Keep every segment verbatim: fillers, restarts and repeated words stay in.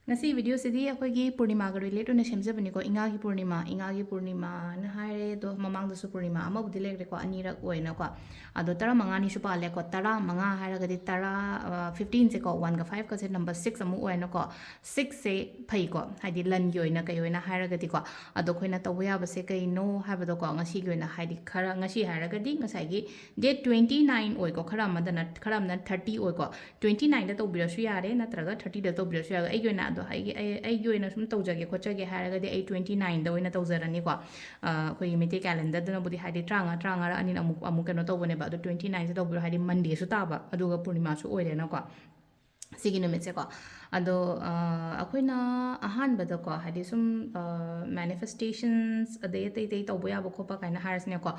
ꯉꯁꯤ ꯚꯤꯗꯤꯑꯣꯁꯤꯗꯤ ꯑꯩꯈꯣꯏꯒꯤ ꯄꯨꯔꯅꯤꯃꯥꯒ ꯔꯤꯂꯦꯠ ꯑꯣꯏꯅ ꯁꯦꯝꯖꯕꯅꯤꯀꯣ꯫ ꯏꯉꯥꯒꯤ ꯄꯨꯔꯅꯤꯃꯥ, ꯏꯉꯥꯒꯤ ꯄꯨꯔꯅꯤꯃꯥꯅ ꯍꯥꯏꯔꯦ, ꯑꯗꯣ ꯃꯃꯥꯡꯗꯁꯨ ꯄꯨꯔꯅꯤꯃꯥ ꯑꯃꯕꯨꯗꯤ ꯂꯩꯈ꯭ꯔꯦꯀꯣ, ꯑꯅꯤꯔꯛ ꯑꯣꯏꯅꯀꯣ꯫ ꯑꯗꯣ ꯇꯔꯥꯃꯉꯥꯅꯤꯁꯨ ꯄꯥꯜꯂꯦꯀꯣ꯫ ꯇꯔꯥꯃꯉꯥ ꯍꯥꯏꯔꯒꯗꯤ ꯇꯔꯥ, ꯐꯤꯐꯇꯤꯟꯁꯦꯀꯣ, ꯋꯥꯟꯒ ꯐꯥꯏꯚꯀꯁꯦ ꯅꯝꯕꯔ ꯁꯤꯛꯁ ꯑꯃꯨꯛ ꯑꯣꯏꯅꯀꯣ꯫ ꯁꯤꯛꯁꯁꯦ ꯐꯩꯀꯣ, ꯍꯥꯏꯗꯤ ꯂꯟꯒꯤ ꯑꯣꯏꯅ ꯀꯩ ꯑꯣꯏꯅ ꯍꯥꯏꯔꯒꯗꯤꯀꯣ꯫ ꯑꯗꯣ ꯑꯩꯈꯣꯏꯅ ꯇꯧꯕ ꯌꯥꯕꯁꯦ ꯀꯩꯅꯣ ꯍꯥꯏꯕꯗꯣꯀꯣ, ꯉꯁꯤꯒꯤ ꯑꯣꯏꯅ ꯍꯥꯏꯗꯤ ꯈꯔ, ꯉꯁꯤ ꯍꯥꯏꯔꯒꯗꯤ ꯉꯁꯥꯏꯒꯤ ꯗꯦꯠ ꯇ꯭ꯋꯦꯟꯇꯤ ꯅꯥꯏꯟ ꯑꯣꯏꯀꯣ, ꯈꯔ ꯑꯃꯗꯅ, ꯈꯔ ꯑꯃꯅ ꯊꯥꯔꯇꯤ ꯑꯣꯏꯀꯣ꯫ ꯇ꯭ꯋꯦꯟꯇꯤ ꯅꯥꯏꯟꯗ ꯇꯧꯕꯤꯔꯁꯨ ꯌꯥꯔꯦ, ꯅꯠꯇ꯭ꯔꯒ ꯊꯥꯔꯇꯤꯗ ꯇꯧꯕꯤꯔꯁꯨ ꯌꯥꯔꯦ꯫ ꯑꯩꯒꯤ ꯑꯣꯏꯅ ꯑꯗꯣ ꯑꯩꯒꯤ, ꯑꯩ, ꯑꯩꯒꯤ ꯑꯣꯏꯅ ꯁꯨꯝ ꯇꯧꯖꯒꯦ ꯈꯣꯠꯆꯒꯦ ꯍꯥꯏꯔꯒꯗꯤ ꯑꯩ ꯇ꯭ꯋꯦꯟꯇꯤ ꯅꯥꯏꯟꯗ ꯑꯣꯏꯅ ꯇꯧꯖꯔꯅꯤꯀꯣ꯫ ꯑ, ꯑꯩꯈꯣꯏꯒꯤ ꯃꯩꯇꯩ ꯀꯦꯂꯦꯟꯗꯔꯗꯅꯕꯨꯗꯤ ꯍꯥꯏꯗꯤ ꯇꯔꯥꯃꯉꯥ, ꯇꯔꯥꯃꯉꯥꯔ ꯑꯅꯤꯅ ꯑꯃꯨꯛ, ꯑꯃꯨꯛ ꯀꯩꯅꯣ ꯇꯧꯕꯅꯦꯕ꯫ ꯑꯗꯣ ꯇ꯭ꯋꯦꯟꯇꯤ ꯅꯥꯏꯟꯁꯦ ꯇꯧꯕꯤꯔꯣ, ꯍꯥꯏꯗꯤ ꯃꯟꯗꯦꯁꯨ ꯇꯥꯕ, ꯑꯗꯨꯒ ꯄꯨꯔꯅꯤꯃꯥꯁꯨ ꯑꯣꯏꯔꯦꯅꯀꯣ꯫ ꯁꯤꯒꯤ ꯅꯨꯃꯤꯠꯁꯦꯀꯣ꯫ ꯑꯗꯣ, ꯑ, ꯑꯩꯈꯣꯏꯅ ꯑꯍꯥꯟꯕꯗꯀꯣ, ꯍꯥꯏꯗꯤ ꯁꯨꯝ, ꯑ, ꯃꯦꯅꯤꯐꯦꯁꯇꯦꯁꯟꯁ ꯑꯗꯩ ꯑꯇꯩ ꯑꯇꯩ ꯇꯧꯕ ꯌꯥꯕ ꯈꯣꯠꯄ ꯀꯥꯏꯅ ꯍꯥꯏꯔꯁꯤꯅꯦꯀꯣ꯫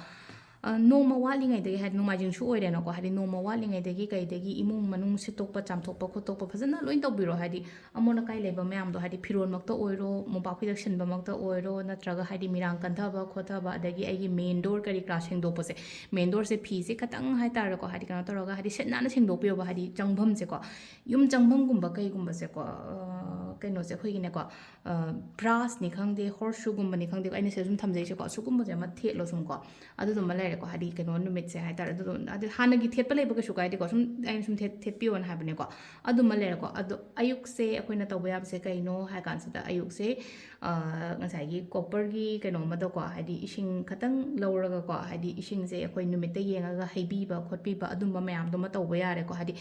ꯑ, ꯅꯣꯡꯃ ꯋꯥꯠꯂꯤꯉꯩꯗꯒꯤ, ꯍꯥꯏꯗꯤ ꯅꯣꯡꯃꯥꯏꯖꯤꯡꯁꯨ ꯑꯣꯏꯔꯦꯅꯀꯣ, ꯍꯥꯏꯗꯤ ꯅꯣꯡꯃ ꯋꯥꯠꯂꯤꯉꯩꯗꯒꯤ ꯀꯩꯗꯒꯤ ꯏꯃꯨꯡ ꯃꯅꯨꯡ ꯁꯤꯠꯇꯣꯛꯄ ꯆꯥꯝꯊꯣꯛꯄ ꯈꯣꯠꯇꯣꯛꯄ ꯐꯖꯅ ꯂꯣꯏ ꯇꯧꯕꯤꯔꯣ꯫ ꯍꯥꯏꯗꯤ ꯑꯃꯣꯠ ꯑꯀꯥꯏ ꯂꯩꯕ ꯃꯌꯥꯝꯗꯣ, ꯍꯥꯏꯗꯤ ꯐꯤꯔꯣꯜꯃꯛꯇ ꯑꯣꯏꯔꯣ, ꯃꯣꯝꯄꯥꯛ ꯐꯤꯗꯛ ꯁꯤꯟꯕꯃꯛꯇ ꯑꯣꯏꯔꯣ, ꯅꯠꯇ꯭ꯔꯒ ꯍꯥꯏꯗꯤ ꯃꯤꯔꯥꯡ ꯀꯟꯊꯕ ꯈꯣꯠꯊꯕ, ꯑꯗꯒꯤ ꯑꯩꯒꯤ ꯃꯦꯟ ꯗꯣꯔ ꯀꯔꯤ ꯀꯔꯥ ꯁꯦꯡꯗꯣꯛꯄꯁꯦ, ꯃꯦꯟ ꯗꯣꯔꯁꯦ ꯐꯤꯁꯦ ꯈꯇꯪ ꯍꯥꯏꯇꯥꯔꯦꯀꯣ, ꯍꯥꯏꯗꯤ ꯀꯩꯅꯣ ꯇꯧꯔꯒ, ꯍꯥꯏꯗꯤ ꯁꯤꯠ ꯅꯥꯟꯅ ꯁꯦꯡꯗꯣꯛꯄꯤꯌꯣꯕ, ꯍꯥꯏꯗꯤ ꯆꯪꯐꯝꯁꯦꯀꯣ, ꯌꯨꯝ ꯆꯪꯐꯝꯒꯨꯝꯕ ꯀꯩꯒꯨꯝꯕꯁꯦꯀꯣ, ꯑ, ꯀꯩꯅꯣꯁꯦ ꯑꯩꯈꯣꯏꯒꯤꯅꯦꯀꯣ, ꯑ, ꯕ꯭ꯔꯥꯁꯅꯤ ꯈꯪꯗꯦ, ꯍꯣꯔꯁ ꯁꯨꯒꯨꯝꯕꯅꯤ ꯈꯪꯗꯦ, ꯑꯩꯅ ꯁꯤꯗ ꯁꯨꯝ ꯊꯝꯖꯩꯁꯦꯀꯣ, ꯁꯨꯒꯨꯝꯕꯁꯦ ꯑꯃ ꯊꯦꯠꯂꯣ ꯁꯨꯝꯀꯣ꯫ ꯑꯗꯨꯗꯨꯃ ꯂꯩꯔꯦꯀꯣ, ꯍꯥꯏꯗꯤ ꯀꯩꯅꯣ ꯅꯨꯃꯤꯠꯁꯦ ꯍꯥꯏꯇꯥꯔꯦ꯫ ꯑꯗꯨꯗꯨꯝ, ꯑꯗꯨ ꯍꯥꯟꯅꯒꯤ ꯊꯦꯠꯄ ꯂꯩꯕ ꯀꯩꯁꯨ ꯀꯥꯏꯗꯦꯀꯣ, ꯁꯨꯝ ꯑꯩꯅ ꯁꯨꯝ ꯊꯦꯠ-, ꯊꯦꯠꯄꯤꯌꯣꯅ ꯍꯥꯏꯕꯅꯦꯀꯣ꯫ ꯑꯗꯨꯃ ꯂꯩꯔꯦꯀꯣ꯫ ꯑꯗꯣ ꯑꯌꯨꯛꯁꯦ ꯑꯩꯈꯣꯏꯅ ꯇꯧꯕ ꯌꯥꯕꯁꯦ ꯀꯩꯅꯣ ꯍꯥꯏ ꯀꯥꯟꯁꯤꯗ, ꯑꯌꯨꯛꯁꯦ, ꯑ, ꯉꯁꯥꯏꯒꯤ ꯀꯣꯄꯔꯒꯤ ꯀꯩꯅꯣ ꯑꯃꯗꯀꯣ, ꯍꯥꯏꯗꯤ ꯏꯁꯤꯡ ꯈꯇꯪ ꯂꯧꯔꯒꯀꯣ, ꯍꯥꯏꯗꯤ ꯏꯁꯤꯡꯁꯦ ꯑꯩꯈꯣꯏ ꯅꯨꯃꯤꯠꯇ ꯌꯦꯡꯉꯒ ꯍꯩꯕꯤꯕ ꯈꯣꯠꯄꯤꯕ ꯑꯗꯨꯝꯕ ꯃꯌꯥꯝꯗꯨꯃ ꯇꯧꯕ ꯌꯥꯔꯦꯀꯣ꯫ ꯍꯥꯏꯗꯤ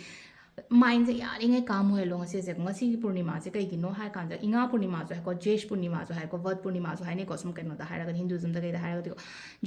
ꯃꯥꯏꯟꯁꯦ ꯌꯥꯔꯤꯉꯩ ꯀꯥꯝ ꯑꯣꯏꯍꯜꯂꯣ ꯉꯁꯤꯁꯦ꯫ ꯉꯁꯤꯒꯤ ꯄꯨꯔꯅꯤꯃꯥꯁꯦ ꯀꯩꯒꯤꯅꯣ ꯍꯥꯏ ꯀꯥꯟꯗ, ꯏꯉꯥ ꯄꯨꯔꯅꯤꯃꯥꯁꯨ ꯍꯥꯏꯀꯣ, ꯖꯦꯁ ꯄꯨꯔꯅꯤꯃꯥꯁꯨ ꯍꯥꯏꯀꯣ, ꯚꯠ ꯄꯨꯔꯅꯤꯃꯥꯁꯨ ꯍꯥꯏꯅꯩꯀꯣ, ꯁꯨꯝ ꯀꯩꯅꯣꯗ ꯍꯥꯏꯔꯒꯗꯤ, ꯍꯤꯟꯗꯨꯏꯖꯝꯗ ꯀꯩꯗ ꯍꯥꯏꯔꯒꯗꯤꯀꯣ꯫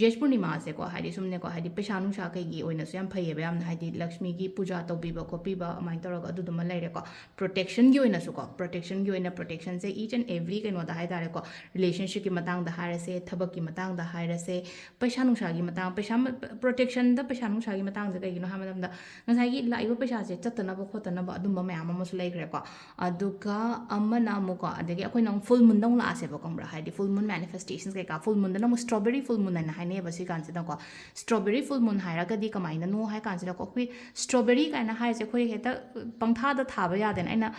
ꯖꯦꯁ ꯄꯨꯔꯅꯤꯃꯥꯁꯦꯀꯣ, ꯍꯥꯏꯗꯤ ꯁꯨꯝꯅꯦꯀꯣ, ꯍꯥꯏꯗꯤ ꯄꯩꯁꯥ ꯅꯨꯡꯁꯥ ꯀꯩꯒꯤ ꯑꯣꯏꯅꯁꯨ ꯌꯥꯝ ꯐꯩꯌꯦꯕ, ꯌꯥꯝꯅ ꯍꯥꯏꯗꯤ ꯂꯛꯁꯃꯤꯒꯤ ꯄꯨꯖꯥ ꯇꯧꯕꯤꯕ ꯈꯣꯠꯄꯤꯕ ꯑꯗꯨꯃꯥꯏꯅ ꯇꯧꯔꯒ ꯑꯗꯨꯗꯨꯃ ꯂꯩꯔꯦꯀꯣ꯫ ꯄ꯭ꯔꯣꯇꯦꯛꯁꯟꯒꯤ ꯑꯣꯏꯅꯁꯨꯀꯣ, ꯄ꯭ꯔꯣꯇꯦꯛꯁꯟꯒꯤ ꯑꯣꯏꯅ, ꯄ꯭ꯔꯣꯇꯦꯛꯁꯟꯁꯦ each and every ꯀꯩꯅꯣꯗ ꯍꯥꯏꯇꯥꯔꯦꯀꯣ, ꯔꯤꯂꯦꯁꯟꯁꯤꯞꯀꯤ ꯃꯇꯥꯡꯗ ꯍꯥꯏꯔꯁꯦ, ꯊꯕꯛꯀꯤ ꯃꯇꯥꯡꯗ ꯍꯥꯏꯔꯁꯦ, ꯄꯩꯁꯥ ꯅꯨꯡꯁꯥꯒꯤ ꯃꯇꯥꯡ, ꯄꯩꯁꯥ ꯃ-, ꯄ꯭ꯔꯣꯇꯦꯛꯁꯟꯗ ꯄꯩꯁꯥ ꯅꯨꯡꯁꯥꯒꯤ ꯃꯇꯥꯡꯁꯦ ꯀꯩꯒꯤꯅꯣ ꯍꯥꯏꯕ ꯃꯇꯝꯗ, ꯉꯁꯥꯏꯒꯤ ꯂꯥꯛꯏꯕ ꯄꯩꯁꯥꯁꯦ ꯆꯠꯇꯅꯕ ꯈꯣꯠꯇꯅꯕ ꯑꯗꯨꯝꯕ ꯃꯌꯥꯝ ꯑꯃꯁꯨ ꯂꯩꯈ꯭ꯔꯦꯀꯣ꯫ ꯑꯗꯨꯒ ꯑꯃꯅ ꯑꯃꯨꯛꯀꯣ, ꯑꯗꯒꯤ ꯑꯩꯈꯣꯏꯅ ꯑꯃꯨꯛ ꯐꯨꯜ ꯃꯨꯟꯗ ꯑꯃꯨꯛ ꯂꯥꯛꯑꯁꯦꯕ, ꯈꯪꯕ꯭ꯔꯥ? ꯍꯥꯏꯗꯤ ꯐꯨꯜ ꯃꯨꯟ ꯃꯦꯅꯤꯐꯦꯁꯇꯦꯁꯟꯁ ꯀꯩꯀꯥ, ꯐꯨꯜ ꯃꯨꯟꯗꯅ ꯑꯃꯨꯛ ꯁ꯭ꯇ꯭ꯔꯣꯕꯦꯔꯤ ꯐꯨꯜ ꯃꯨꯟ ꯍꯥꯏꯅ ꯍꯥꯏꯅꯩꯌꯦꯕ ꯁꯤ ꯀꯥꯟꯁꯤꯗꯀꯣ꯫ ꯁ꯭ꯇ꯭ꯔꯣꯕꯦꯔꯤ ꯐꯨꯜ ꯃꯨꯟ ꯍꯥꯏꯔꯒꯗꯤ ꯀꯃꯥꯏꯅꯅꯣ ꯍꯥꯏ ꯀꯥꯟꯁꯤꯗꯀꯣ, ꯑꯩꯈꯣꯏ ꯁ꯭ꯇ꯭ꯔꯣꯕꯦꯔꯤ ꯀꯥꯏꯅ ꯍꯥꯏꯔꯤꯁꯦ ꯑꯩꯈꯣꯏ ꯍꯦꯛꯇ ꯄꯪꯊꯥꯗ ꯊꯥꯕ ꯌꯥꯗꯦꯅ꯫ ꯑꯩꯅ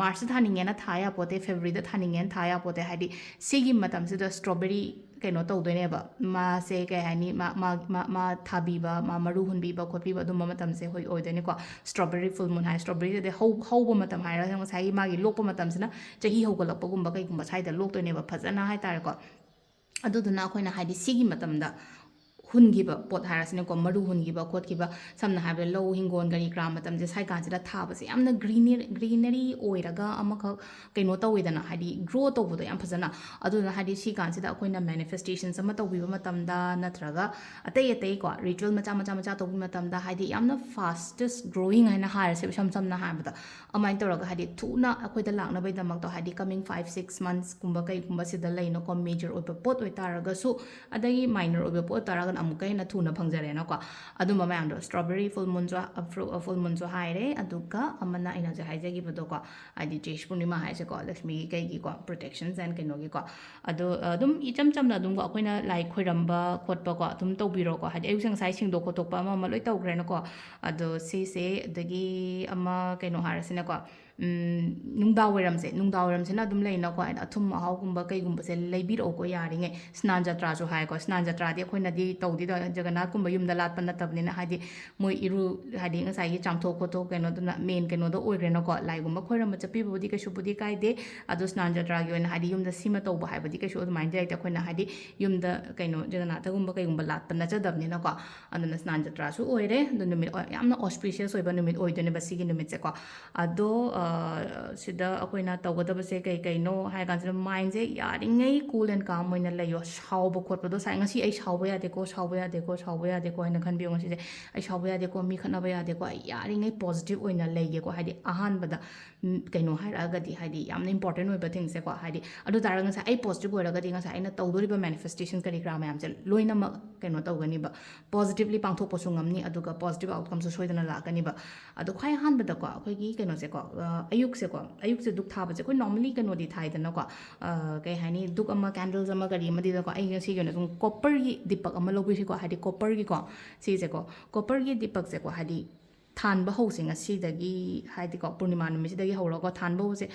ꯃꯥꯔꯆꯇ ꯊꯥꯅꯤꯡꯉꯦꯅ ꯊꯥ ꯌꯥꯄꯣꯠꯇꯦ, ꯐꯦꯕ꯭ꯔꯨꯋꯥꯔꯤꯗ ꯊꯥꯅꯤꯡꯉꯦꯅ ꯊꯥ ꯌꯥꯄꯣꯠꯇꯦ꯫ ꯍꯥꯏꯗꯤ ꯁꯤꯒꯤ ꯃꯇꯝꯁꯤꯗ ꯁ꯭ꯇ꯭ꯔꯣꯕꯦꯔꯤ ꯀꯩꯅꯣ ꯇꯧꯗꯣꯏꯅꯦꯕ, ꯃꯥꯁꯦ ꯀꯩ ꯍꯥꯏꯅꯤ, ꯃꯥ, ꯃꯥ, ꯃꯥ, ꯃꯥ ꯊꯥꯕꯤꯕ, ꯃꯥ ꯃꯔꯨ ꯍꯨꯟꯕꯤꯕ ꯈꯣꯠꯄꯤꯕ ꯑꯗꯨꯝꯕ ꯃꯇꯝꯁꯦ ꯍꯣꯏ ꯑꯣꯏꯗꯣꯏꯅꯤꯀꯣ꯫ ꯁ꯭ꯇ꯭ꯔꯣꯕꯦꯔꯤ ꯐꯨꯜ ꯃꯨꯟ ꯍꯥꯏ, ꯁ꯭ꯇ꯭ꯔꯣꯕꯦꯔꯤꯁꯤꯗꯤ ꯍꯧ-, ꯍꯧꯕ ꯃꯇꯝ ꯍꯥꯏꯔꯒ ꯉꯁꯥꯏꯒꯤ ꯃꯥꯒꯤ ꯂꯣꯛꯄ ꯃꯇꯝꯁꯤꯅ ꯆꯍꯤ ꯍꯧꯒꯠꯂꯛꯄꯒꯨꯝꯕ ꯀꯩꯒꯨꯝꯕ ꯁ꯭ꯋꯥꯏꯗ ꯂꯣꯛꯇꯣꯏꯅꯦꯕ ꯐꯖꯅ ꯍꯥꯏꯇꯥꯔꯦꯀꯣ꯫ ꯑꯗꯨꯗꯨꯅ ꯑꯩꯈꯣꯏꯅ ꯍꯥꯏꯗꯤ ꯁꯤꯒꯤ ꯃꯇꯝꯗ ꯍꯨꯟꯈꯤꯕ ꯄꯣꯠ ꯍꯥꯏꯔꯁꯤꯅꯦꯀꯣ, ꯃꯔꯨ ꯍꯨꯟꯈꯤꯕ ꯈꯣꯠꯈꯤꯕ, ꯁꯝꯅ ꯍꯥꯏꯔꯕꯗ ꯂꯧ ꯍꯤꯡꯒꯣꯜ ꯀꯔꯤ ꯀꯔꯥ ꯃꯇꯝꯁꯦ ꯁ꯭ꯋꯥꯏ ꯀꯥꯟꯁꯤꯗ ꯊꯥꯕꯁꯦ ꯌꯥꯝꯅ ꯒ꯭ꯔꯤꯅꯔꯤ, ꯒ꯭ꯔꯤꯅꯔꯤ ꯑꯣꯏꯔꯒ ꯑꯃꯈꯛ ꯀꯩꯅꯣ ꯇꯧꯋꯦꯗꯅ, ꯍꯥꯏꯗꯤ ꯒ꯭ꯔꯣ ꯇꯧꯕꯗꯣ ꯌꯥꯝ ꯐꯖꯅ꯫ ꯑꯗꯨꯗꯨꯅ ꯍꯥꯏꯗꯤ ꯁꯤ ꯀꯥꯟꯁꯤꯗ ꯑꯩꯈꯣꯏꯅ ꯃꯦꯅꯤꯐꯦꯁꯇꯦꯁꯟꯁ ꯑꯃ ꯇꯧꯕꯤꯕ ꯃꯇꯝꯗ, ꯅꯠꯇ꯭ꯔꯒ ꯑꯇꯩ ꯑꯇꯩ ꯀꯣ ꯔꯤꯆꯨꯋꯦꯜ ꯃꯆꯥ ꯃꯆꯥ ꯃꯆꯥ ꯇꯧꯕ ꯃꯇꯝꯗ, ꯍꯥꯏꯗꯤ ꯌꯥꯝꯅ ꯐꯥꯁꯇꯦꯁ ꯒ꯭ꯔꯣꯋꯤꯡ ꯍꯥꯏꯅ ꯍꯥꯏꯔꯁꯦ, ꯏꯁꯝ ꯁꯝꯅ ꯍꯥꯏꯔꯕꯗ, ꯑꯗꯨꯃꯥꯏꯅ ꯇꯧꯔꯒ ꯍꯥꯏꯗꯤ ꯊꯨꯅ ꯑꯩꯈꯣꯏꯗ ꯂꯥꯛꯅꯕꯒꯤꯗꯃꯛꯇ, ꯍꯥꯏꯗꯤ ꯀꯃꯤꯡ ꯐꯥꯏꯚ ꯁꯤꯛꯁ ꯃꯟꯊꯁꯀꯨꯝꯕ ꯀꯩꯒꯨꯝꯕ ꯁꯤꯗ ꯂꯩꯅꯀꯣ, ꯃꯦꯖꯔ ꯑꯣꯏꯕ ꯄꯣꯠ ꯑꯣꯏꯇꯥꯔꯒꯁꯨ, ꯑꯗꯒꯤ ꯃꯥꯏꯅꯔ ꯑꯣꯏꯕ ꯄꯣꯠ ꯑꯣꯏꯇꯥꯔꯒꯅ ꯑꯃꯨꯛꯀ ꯍꯦꯟꯅ ꯊꯨꯅ ꯐꯪꯖꯔꯦꯅꯀꯣ꯫ ꯑꯗꯨꯝꯕ ꯃꯌꯥꯝꯗꯣ, ꯁ꯭ꯇ꯭ꯔꯣꯕꯦꯔꯤ ꯐꯨꯜ ꯃꯨꯟꯁꯨ, ꯐꯨꯜ ꯃꯨꯟꯁꯨ ꯍꯥꯏꯔꯦ, ꯑꯗꯨꯒ ꯑꯃꯅ ꯑꯩꯅ ꯍꯧꯖꯤꯛ ꯍꯥꯏꯖꯈꯤꯕꯗꯣꯀꯣ, ꯍꯥꯏꯗꯤ ꯖꯦꯁ ꯄꯨꯔꯅꯤꯃꯥ ꯍꯥꯏꯁꯦꯀꯣ, ꯂꯛꯁꯃꯤꯒꯤ ꯀꯩꯒꯤꯀꯣ, ꯄ꯭ꯔꯣꯇꯦꯛꯁꯟꯁ ꯑꯦꯟ ꯀꯩꯅꯣꯒꯤꯀꯣ꯫ ꯑꯗꯣ ꯑꯗꯨꯝ ꯏꯆꯝ ꯆꯝꯅ ꯑꯗꯨꯝ ꯑꯩꯈꯣꯏꯅ ꯂꯥꯏ ꯈꯣꯏꯔꯝꯕ ꯈꯣꯠꯄꯀꯣ ꯑꯗꯨꯝ ꯇꯧꯕꯤꯔꯣꯀꯣ, ꯍꯥꯏꯗꯤ ꯑꯌꯨꯛꯁꯦ ꯉꯁꯥꯏ ꯁꯦꯡꯗꯣꯛ ꯈꯣꯠꯇꯣꯛꯄ ꯑꯃ ꯑꯃ ꯂꯣꯏ ꯇꯧꯈ꯭ꯔꯦꯅꯀꯣ꯫ ꯑꯗꯣ ꯁꯤꯁꯦ, ꯑꯗꯒꯤ ꯑꯃ ꯀꯩꯅꯣ ꯍꯥꯏꯔꯁꯤꯅꯀꯣ, ꯎꯝ, ꯅꯨꯡꯗꯥꯡ ꯋꯥꯏꯔꯝꯁꯦ, ꯅꯨꯡꯗꯥꯡ ꯋꯥꯏꯔꯝꯁꯤꯅ ꯑꯗꯨꯝ ꯂꯩꯅꯀꯣ, ꯑꯩꯅ ꯑꯊꯨꯝ ꯑꯍꯥꯎꯒꯨꯝꯕ ꯀꯩꯒꯨꯝꯕꯁꯦ ꯂꯩꯕꯤꯔꯛꯎꯀꯣ, ꯌꯥꯔꯤꯉꯩ꯫ ꯁ꯭ꯅꯥꯟ ꯖꯇ꯭ꯔꯥꯁꯨ ꯍꯥꯏꯀꯣ, ꯁ꯭ꯅꯥꯟ ꯖꯇ꯭ꯔꯥꯗꯤ ꯑꯩꯈꯣꯏꯅꯗꯤ ꯇꯧꯗꯤ ꯇꯧ-, ꯖꯒꯅꯥꯊꯀꯨꯝꯕ ꯌꯨꯝꯗ ꯂꯥꯠꯄ ꯅꯠꯇꯕꯅꯤꯅ, ꯍꯥꯏꯗꯤ ꯃꯣꯏ ꯏꯔꯨ, ꯍꯥꯏꯗꯤ ꯉꯁꯥꯏꯒꯤ ꯆꯥꯝꯊꯣꯛ ꯈꯣꯠꯇꯣꯛ ꯀꯩꯅꯣꯗꯨꯅ ꯃꯦꯟ ꯀꯩꯅꯣꯗ ꯑꯣꯏꯈ꯭ꯔꯦꯅꯀꯣ꯫ ꯂꯥꯏꯒꯨꯝꯕ ꯈꯣꯏꯔꯝꯕ ꯆꯠꯄꯤꯕꯕꯨꯗꯤ ꯀꯩꯁꯨꯕꯨꯗꯤ ꯀꯥꯏꯗꯦ, ꯑꯗꯣ ꯁ꯭ꯅꯥꯟ ꯖꯇ꯭ꯔꯥꯒꯤ ꯑꯣꯏꯅ ꯍꯥꯏꯗꯤ ꯌꯨꯝꯗ ꯁꯤꯃ ꯇꯧꯕ ꯍꯥꯏꯕꯗꯤ ꯀꯩꯁꯨ ꯑꯗꯨꯃꯥꯏꯅ ꯂꯩꯇꯦ꯫ ꯑꯩꯈꯣꯏꯅ ꯍꯥꯏꯗꯤ ꯌꯨꯝꯗ ꯀꯩꯅꯣ ꯖꯒꯅꯥꯊꯒꯨꯝꯕ ꯀꯩꯒꯨꯝꯕ ꯂꯥꯠꯄ ꯅꯠꯆꯗꯕꯅꯤꯅꯀꯣ꯫ ꯑꯗꯨꯅ ꯁ꯭ꯅꯥꯟ ꯖꯇ꯭ꯔꯥꯁꯨ ꯑꯣꯏꯔꯦ, ꯑꯗꯣ ꯅꯨꯃꯤꯠ ꯌꯥꯝꯅ ꯑꯣꯁꯄꯤꯁꯤꯌꯁ ꯑꯣꯏꯕ ꯅꯨꯃꯤꯠ ꯑꯣꯏꯗꯣꯏꯅꯦꯕ ꯁꯤꯒꯤ ꯅꯨꯃꯤꯠꯁꯦꯀꯣ꯫ ꯑꯗꯣ, ꯑ, ꯁꯤꯗ ꯑꯩꯈꯣꯏꯅ ꯇꯧꯒꯗꯕꯁꯦ ꯀꯩ ꯀꯩꯅꯣ ꯍꯥꯏ ꯀꯥꯟꯁꯤꯗ, ꯃꯥꯏꯟꯁꯦ ꯌꯥꯔꯤꯉꯩ ꯀꯨꯜ ꯑꯦꯟ ꯀꯥꯝ ꯑꯣꯏꯅ ꯂꯩꯌꯣ꯫ ꯁꯥꯎꯕ ꯈꯣꯠꯄꯗꯣ ꯁꯥꯏ, ꯉꯁꯤ ꯑꯩ ꯁꯥꯎꯕ ꯌꯥꯗꯦꯀꯣ, ꯁꯥꯎꯕ ꯌꯥꯗꯦꯀꯣ, ꯁꯥꯎꯕ ꯌꯥꯗꯦꯀꯣ ꯍꯥꯏꯅ ꯈꯟꯕꯤꯌꯨ꯫ ꯉꯁꯤꯁꯦ ꯑꯩ ꯁꯥꯎꯕ ꯌꯥꯗꯦꯀꯣ, ꯃꯤ ꯈꯠꯅꯕ ꯌꯥꯗꯦꯀꯣ, ꯑꯩ ꯌꯥꯔꯤꯉꯩ positive ꯑꯣꯏꯅ ꯂꯩꯒꯦꯀꯣ꯫ ꯍꯥꯏꯗꯤ ꯑꯍꯥꯟꯕꯗ ꯎꯝ, ꯀꯩꯅꯣ ꯍꯥꯏꯔꯛꯑꯒꯗꯤ, ꯍꯥꯏꯗꯤ ꯌꯥꯝꯅ important ꯑꯣꯏꯕ thingꯁꯦꯀꯣ꯫ ꯍꯥꯏꯗꯤ ꯑꯗꯨ ꯇꯥꯔꯒ ꯉꯁꯥꯏ ꯑꯩ positive ꯑꯣꯏꯔꯒꯗꯤ ꯉꯁꯥꯏ ꯑꯩꯅ ꯇꯧꯗꯣꯔꯤꯕ manifestation ꯀꯔꯤ ꯀꯔꯥ ꯃꯌꯥꯝꯁꯦ ꯂꯣꯏꯅꯃꯛ ꯀꯩꯅꯣ ꯇꯧꯒꯅꯤꯕ, positively ꯄꯥꯡꯊꯣꯛꯄꯁꯨ ꯉꯝꯅꯤ, ꯑꯗꯨꯒ positive outcomeꯁꯨ ꯁꯣꯏꯗꯅ ꯂꯥꯛꯀꯅꯤꯕ꯫ ꯑꯗꯣ ꯈ꯭ꯋꯥꯏ ꯑꯍꯥꯟꯕꯗꯀꯣ ꯑꯩꯈꯣꯏꯒꯤ ꯀꯩꯅꯣꯁꯦꯀꯣ, ꯑ, ꯑꯌꯨꯛꯁꯦꯀꯣ, ꯑꯌꯨꯛꯁꯦ ꯙꯨꯛ ꯊꯥꯕꯁꯦ ꯑꯩꯈꯣꯏ normally ꯀꯩꯅꯣꯗꯤ ꯊꯥꯏꯗꯅꯀꯣ, ꯑ, ꯀꯩ ꯍꯥꯏꯅꯤ, ꯙꯨꯛ ꯑꯃ, candles ꯑꯃ, ꯀꯔꯤ ꯑꯃꯗꯤꯗꯀꯣ, ꯑꯩ ꯉꯁꯤꯒꯤ ꯑꯣꯏꯅ ꯁꯨꯝ copperꯒꯤ ꯗꯤꯄꯛ ꯑꯃ ꯂꯧꯕꯤꯁꯤꯀꯣ꯫ ꯍꯥꯏꯗꯤ copperꯒꯤꯀꯣ, ꯁꯤꯁꯦꯀꯣ, copperꯒꯤ ꯗꯤꯄꯛꯁꯦꯀꯣ, ꯍꯥꯏꯗꯤ ꯊꯥꯟꯕ ꯍꯧꯁꯦ ꯉꯁꯤꯗꯒꯤ, ꯍꯥꯏꯗꯤꯀꯣ, ꯄꯨꯔꯅꯤꯃꯥ ꯅꯨꯃꯤꯠꯁꯤꯗꯒꯤ ꯍꯧꯔꯒ ꯊꯥꯟꯕ ꯍꯧꯁꯦ꯫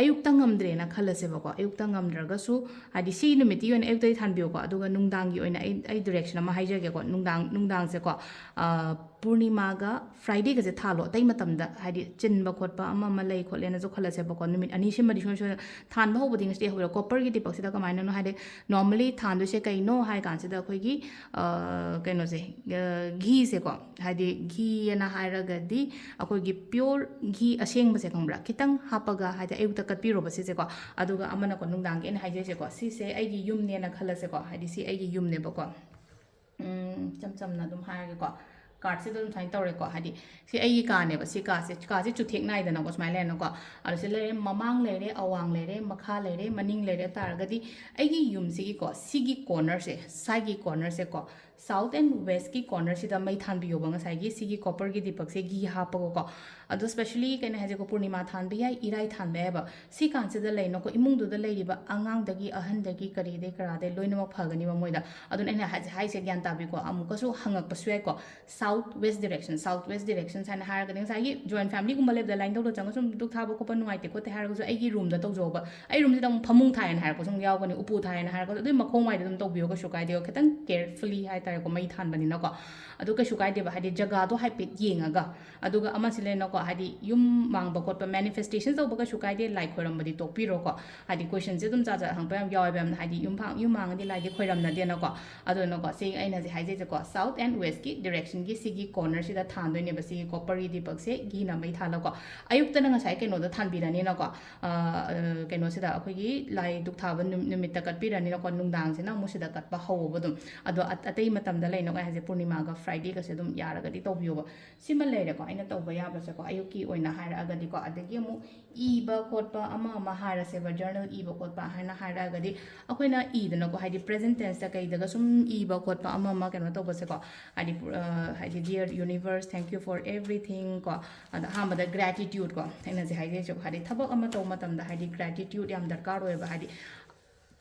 ꯑꯌꯨꯛꯇ ꯉꯝꯗ꯭ꯔꯦꯅ ꯈꯜꯂꯁꯦꯕꯀꯣ, ꯑꯌꯨꯛꯇ ꯉꯝꯗ꯭ꯔꯒꯁꯨ, ꯍꯥꯏꯗꯤ ꯁꯤ ꯅꯨꯃꯤꯠꯇꯤ ꯑꯣꯏꯅ ꯑꯌꯨꯛꯇꯗꯤ ꯊꯥꯟꯕꯤꯌꯨꯀꯣ꯫ ꯑꯗꯨꯒ ꯅꯨꯡꯗꯥꯡꯒꯤ ꯑꯣꯏꯅ ꯑꯩ, ꯑꯩ direction ꯑꯃ ꯍꯥꯏꯖꯒꯦꯀꯣ꯫ ꯅꯨꯡꯗꯥꯡ, ꯅꯨꯡꯗꯥꯡꯁꯦꯀꯣ, ꯑ, ꯄꯨꯔꯅꯤꯃꯥꯒ Fridayꯒꯁꯦ ꯊꯥꯜꯂꯣ꯫ ꯑꯇꯩ ꯃꯇꯝꯗ ꯍꯥꯏꯗꯤ ꯆꯤꯟꯕ ꯈꯣꯠꯄ ꯑꯃ ꯑꯃ ꯂꯩ ꯈꯣꯠꯂꯦꯅꯁꯨ ꯈꯜꯂꯁꯦꯕꯀꯣ꯫ ꯅꯨꯃꯤꯠ ꯑꯅꯤ ꯁꯤꯃꯗꯤ ꯁꯨꯡꯁꯣꯏ ꯁꯣꯏꯗꯅ ꯊꯥꯟꯕ ꯍꯧꯕꯗꯤ ꯉꯁꯤꯗꯤ ꯍꯧꯕꯤꯔꯣ꯫ Copperꯒꯤ ꯗꯤꯄꯛꯁꯤꯗ ꯀꯃꯥꯏꯅꯅꯣ ꯍꯥꯏꯗꯤ, normally ꯊꯥꯟꯗꯣꯏꯁꯦ ꯀꯩꯅꯣ ꯍꯥꯏ ꯀꯥꯟꯁꯤꯗ ꯑꯩꯈꯣꯏꯒꯤ, ꯑ, ꯀꯩꯅꯣꯁꯦ, ꯑ, ꯘꯤꯁꯦꯀꯣ, ꯍꯥꯏꯗꯤ ꯘꯤꯑꯅ ꯍꯥꯏꯔꯒꯗꯤ ꯑꯩꯈꯣꯏꯒꯤ pure ꯘꯤ ꯑꯁꯦꯡꯕꯁꯦ, ꯈꯪꯕ꯭ꯔꯥ? ꯈꯤꯇꯪ ꯍꯥꯞꯄꯒ, ꯍꯥꯏꯗꯤ ꯑꯌꯨꯛꯇ ꯀꯠꯄꯤꯔꯣꯕ ꯁꯤꯁꯦꯀꯣ꯫ ꯑꯗꯨꯒ ꯑꯃꯅꯀꯣ, ꯅꯨꯡꯗꯥꯡꯒꯤ ꯑꯩꯅ ꯍꯥꯏꯖꯩꯁꯦꯀꯣ, ꯁꯤꯁꯦ ꯑꯩꯒꯤ ꯌꯨꯝꯅꯦꯅ ꯈꯜꯂꯁꯦꯀꯣ, ꯍꯥꯏꯗꯤ ꯁꯤ ꯑꯩꯒꯤ ꯌꯨꯝꯅꯦꯕꯀꯣ꯫ ꯎꯝ, ꯏꯆꯝ ꯆꯝꯅ ꯑꯗꯨꯝ ꯍꯥꯏꯔꯒꯦꯀꯣ꯫ Cardꯁꯤꯗ ꯑꯗꯨꯝ ꯁꯨꯃꯥꯏꯅ ꯇꯧꯔꯦꯀꯣ꯫ ꯍꯥꯏꯗꯤ ꯁꯤ ꯑꯩꯒꯤ ꯀꯥꯅꯦꯕ꯫ ꯁꯤ ꯀꯥꯁꯦ, ꯀꯥꯁꯦ ꯆꯨꯊꯦꯛ ꯅꯥꯏꯗꯅꯀꯣ, ꯁꯨꯃꯥꯏꯅ ꯂꯩꯔꯦꯅꯀꯣ꯫ ꯑꯗꯣ ꯁꯤ ꯂꯩꯔꯦ, ꯃꯃꯥꯡ ꯂꯩꯔꯦ, ꯑꯋꯥꯡ ꯂꯩꯔꯦ, ꯃꯈꯥ ꯂꯩꯔꯦ, ꯃꯅꯤꯡ ꯂꯩꯔꯦ ꯇꯥꯔꯒꯗꯤ ꯑꯩꯒꯤ ꯌꯨꯝꯁꯤꯒꯤꯀꯣ, ꯁꯤꯒꯤ cornerꯁꯦ, side cornerꯁꯦꯀꯣ, south and westꯀꯤ cornerꯁꯤꯗ ꯃꯩ ꯊꯥꯟꯕꯤꯌꯣꯕ, ꯉꯁꯥꯏꯒꯤ ꯁꯤꯒꯤ copperꯒꯤ ꯗꯤꯄꯛꯁꯦ ꯘꯤ ꯍꯥꯞꯄꯒꯀꯣ꯫ ꯑꯗꯣ specially ꯀꯩꯅꯣ ꯍꯥꯏꯁꯦꯀꯣ, ꯄꯨꯔꯅꯤꯃꯥ ꯊꯥꯟꯕ ꯌꯥꯏ, ꯏꯔꯥꯏ ꯊꯥꯟꯕ ꯌꯥꯏꯕ꯫ ꯁꯤ ꯀꯥꯟꯁꯤꯗ ꯂꯩꯅꯀꯣ, ꯏꯃꯨꯡꯗꯨꯗ ꯂꯩꯔꯤꯕ ꯑꯉꯥꯡꯗꯒꯤ, ꯑꯍꯟꯗꯒꯤ, ꯀꯔꯤꯗꯩ ꯀꯔꯥꯗꯩ ꯂꯣꯏꯅꯃꯛ ꯐꯒꯅꯤꯕ ꯃꯣꯏꯗ꯫ ꯑꯗꯨꯅ ꯑꯩꯅ ꯍꯥꯏꯁꯦ, ꯍꯥꯏꯁꯦ ꯒ꯭ꯌꯥꯟ ꯇꯥꯕꯤꯀꯣ꯫ ꯑꯃꯨꯛꯀꯁꯨ ꯍꯪꯉꯛꯄꯁꯨ ꯌꯥꯏꯀꯣ, south west direction, south west direction ꯍꯥꯏꯅ ꯍꯥꯏꯔꯒꯗꯤ ꯉꯁꯥꯏꯒꯤ joint familyꯒꯨꯝꯕ ꯂꯩꯕꯗ ꯂꯥꯏꯅꯤꯡꯊꯧꯗ ꯆꯪꯉꯒ ꯁꯨꯝ ꯙꯨꯛ ꯊꯥꯕ ꯈꯣꯠꯄ ꯅꯨꯡꯉꯥꯏꯇꯦ ꯈꯣꯠꯇꯦ ꯍꯥꯏꯔꯒꯁꯨ ꯑꯩꯒꯤ roomꯗ ꯇꯧꯖꯧꯕ꯫ ꯑꯩ roomꯁꯤꯗ ꯑꯃꯨꯛ ꯐꯃꯨꯡ ꯊꯥꯏꯅ ꯍꯥꯏꯔꯛꯄꯁꯨ ꯑꯃꯨꯛ ꯌꯥꯎꯒꯅꯤ, ꯎꯄꯨ ꯊꯥꯏꯅ ꯍꯥꯏꯔꯛꯄꯁꯨ꯫ ꯑꯗꯨꯏ ꯃꯈꯣꯡ ꯋꯥꯏꯗ ꯑꯗꯨꯝ ꯇꯧꯕꯤꯌꯣ, ꯀꯩꯁꯨ ꯀꯥꯏꯗꯦ꯫ ꯈꯤꯇꯪ carefully ꯍꯥꯏꯇꯥꯔꯦꯀꯣ, ꯃꯩ ꯊꯥꯟꯕꯅꯤꯅꯀꯣ꯫ ꯑꯗꯨ ꯀꯩꯁꯨ ꯀꯥꯏꯗꯦꯕ, ꯍꯥꯏꯗꯤ ꯖꯒꯥꯗꯣ ꯍꯥꯏꯐꯦꯠ ꯌꯦꯡꯉꯒ꯫ ꯑꯗꯨꯒ ꯑꯃꯁꯤ ꯂꯩꯅꯀꯣ, ꯍꯥꯏꯗꯤ ꯌꯨꯝ ꯃꯥꯡꯕ ꯈꯣꯠꯄ, manifestation ꯇꯧꯕ ꯀꯩꯁꯨ ꯀꯥꯏꯗꯦ, ꯂꯥꯏ ꯈꯣꯏꯔꯝꯕꯗꯤ ꯇꯣꯛꯄꯤꯔꯣꯀꯣ꯫ ꯍꯥꯏꯗꯤ questionꯁꯦ ꯑꯗꯨꯝ ꯖꯥꯠ ꯖꯥꯠ ꯍꯪꯕ ꯌꯥꯝ ꯌꯥꯎꯋꯦꯕ ꯌꯥꯝꯅ, ꯍꯥꯏꯗꯤ ꯌꯨꯝ ꯐꯥ-, ꯌꯨꯝ ꯃꯥꯡꯉꯗꯤ ꯂꯥꯏꯗꯤ ꯈꯣꯏꯔꯝꯅꯗꯦꯅꯀꯣ꯫ ꯑꯗꯨꯅꯀꯣ, ꯁꯤ ꯑꯩꯅ ꯍꯧꯖꯤꯛ ꯍꯥꯏꯖꯩꯁꯦꯀꯣ, south and westꯀꯤ directionꯒꯤ ꯁꯤꯒꯤ cornerꯁꯤꯗ ꯊꯥꯟꯗꯣꯏꯅꯦꯕ ꯁꯤꯒꯤ copperꯒꯤ ꯗꯤꯄꯛꯁꯦ ꯘꯤꯅ ꯃꯩ ꯊꯥꯜꯂꯀꯣ꯫ ꯑꯌꯨꯛꯇꯅ ꯉꯁꯥꯏ ꯀꯩꯅꯣꯗ ꯊꯥꯟꯕꯤꯔꯅꯤꯅꯀꯣ, ꯑ, ꯑ, ꯀꯩꯅꯣꯁꯤꯗ ꯑꯩꯈꯣꯏꯒꯤ ꯂꯥꯏ ꯙꯨꯛ ꯊꯥꯕ ꯅꯨ-, ꯅꯨꯃꯤꯠꯇ ꯀꯠꯄꯤꯔꯅꯤꯅꯀꯣ, ꯅꯨꯡꯗꯥꯡꯁꯤꯅ ꯑꯃꯨꯛ ꯁꯤꯗ ꯀꯠꯄ ꯍꯧꯕ ꯑꯗꯨꯝ꯫ ꯑꯗꯣ ꯑꯠ-, ꯑꯇꯩ ꯃꯇꯝꯗ ꯂꯩꯅꯉꯥꯏ ꯍꯥꯏꯁꯦ ꯄꯨꯔꯅꯤꯃꯥꯒ ꯐ꯭ꯔꯥꯏꯗꯦꯒꯁꯦ ꯑꯗꯨꯝ ꯌꯥꯔꯒꯗꯤ ꯇꯧꯕꯤꯌꯣꯕ꯫ ꯁꯤꯃ ꯂꯩꯔꯦꯀꯣ ꯑꯩꯅ ꯇꯧꯕ ꯌꯥꯕꯁꯦꯀꯣ, ꯑꯌꯨꯛꯀꯤ ꯑꯣꯏꯅ ꯍꯥꯏꯔꯛꯑꯒꯗꯤꯀꯣ꯫ ꯑꯗꯒꯤ ꯑꯃꯨꯛ ꯏꯕ ꯈꯣꯠꯄ ꯑꯃ ꯑꯃ ꯍꯥꯏꯔꯁꯦꯕ, ꯖꯔꯅꯦꯜ ꯏꯕ ꯈꯣꯠꯄ ꯍꯥꯏꯅ ꯍꯥꯏꯔꯛꯑꯒꯗꯤ, ꯑꯩꯈꯣꯏꯅ ꯏꯗꯅꯀꯣ, ꯍꯥꯏꯗꯤ ꯄ꯭ꯔꯦꯖꯦꯟ ꯇꯦꯟꯁꯇ ꯀꯩꯗꯒ ꯁꯨꯝ ꯏꯕ ꯈꯣꯠꯄ ꯑꯃ ꯑꯃ ꯀꯩꯅꯣ ꯇꯧꯕꯁꯦꯀꯣ, ꯍꯥꯏꯗꯤ ꯄꯨ-, ꯑ, ꯍꯥꯏꯗꯤ "Dear universe, thank you for everything" ꯀꯣ, ꯑꯗ ꯑꯍꯥꯟꯕꯗ ꯒ꯭ꯔꯦꯇꯤꯇ꯭ꯌꯨꯠ ꯀꯣ, ꯑꯩꯅ ꯍꯧꯖꯤꯛ ꯍꯥꯏꯖꯩꯁꯦ, ꯍꯥꯏꯗꯤ ꯊꯕꯛ ꯑꯃ ꯇꯧꯕ ꯃꯇꯝꯗ ꯍꯥꯏꯗꯤ ꯒ꯭ꯔꯦꯇꯤꯇ꯭ꯌꯨꯠ ꯌꯥꯝ ꯗꯔꯀꯥꯔ ꯑꯣꯏꯌꯦꯕ, ꯍꯥꯏꯗꯤ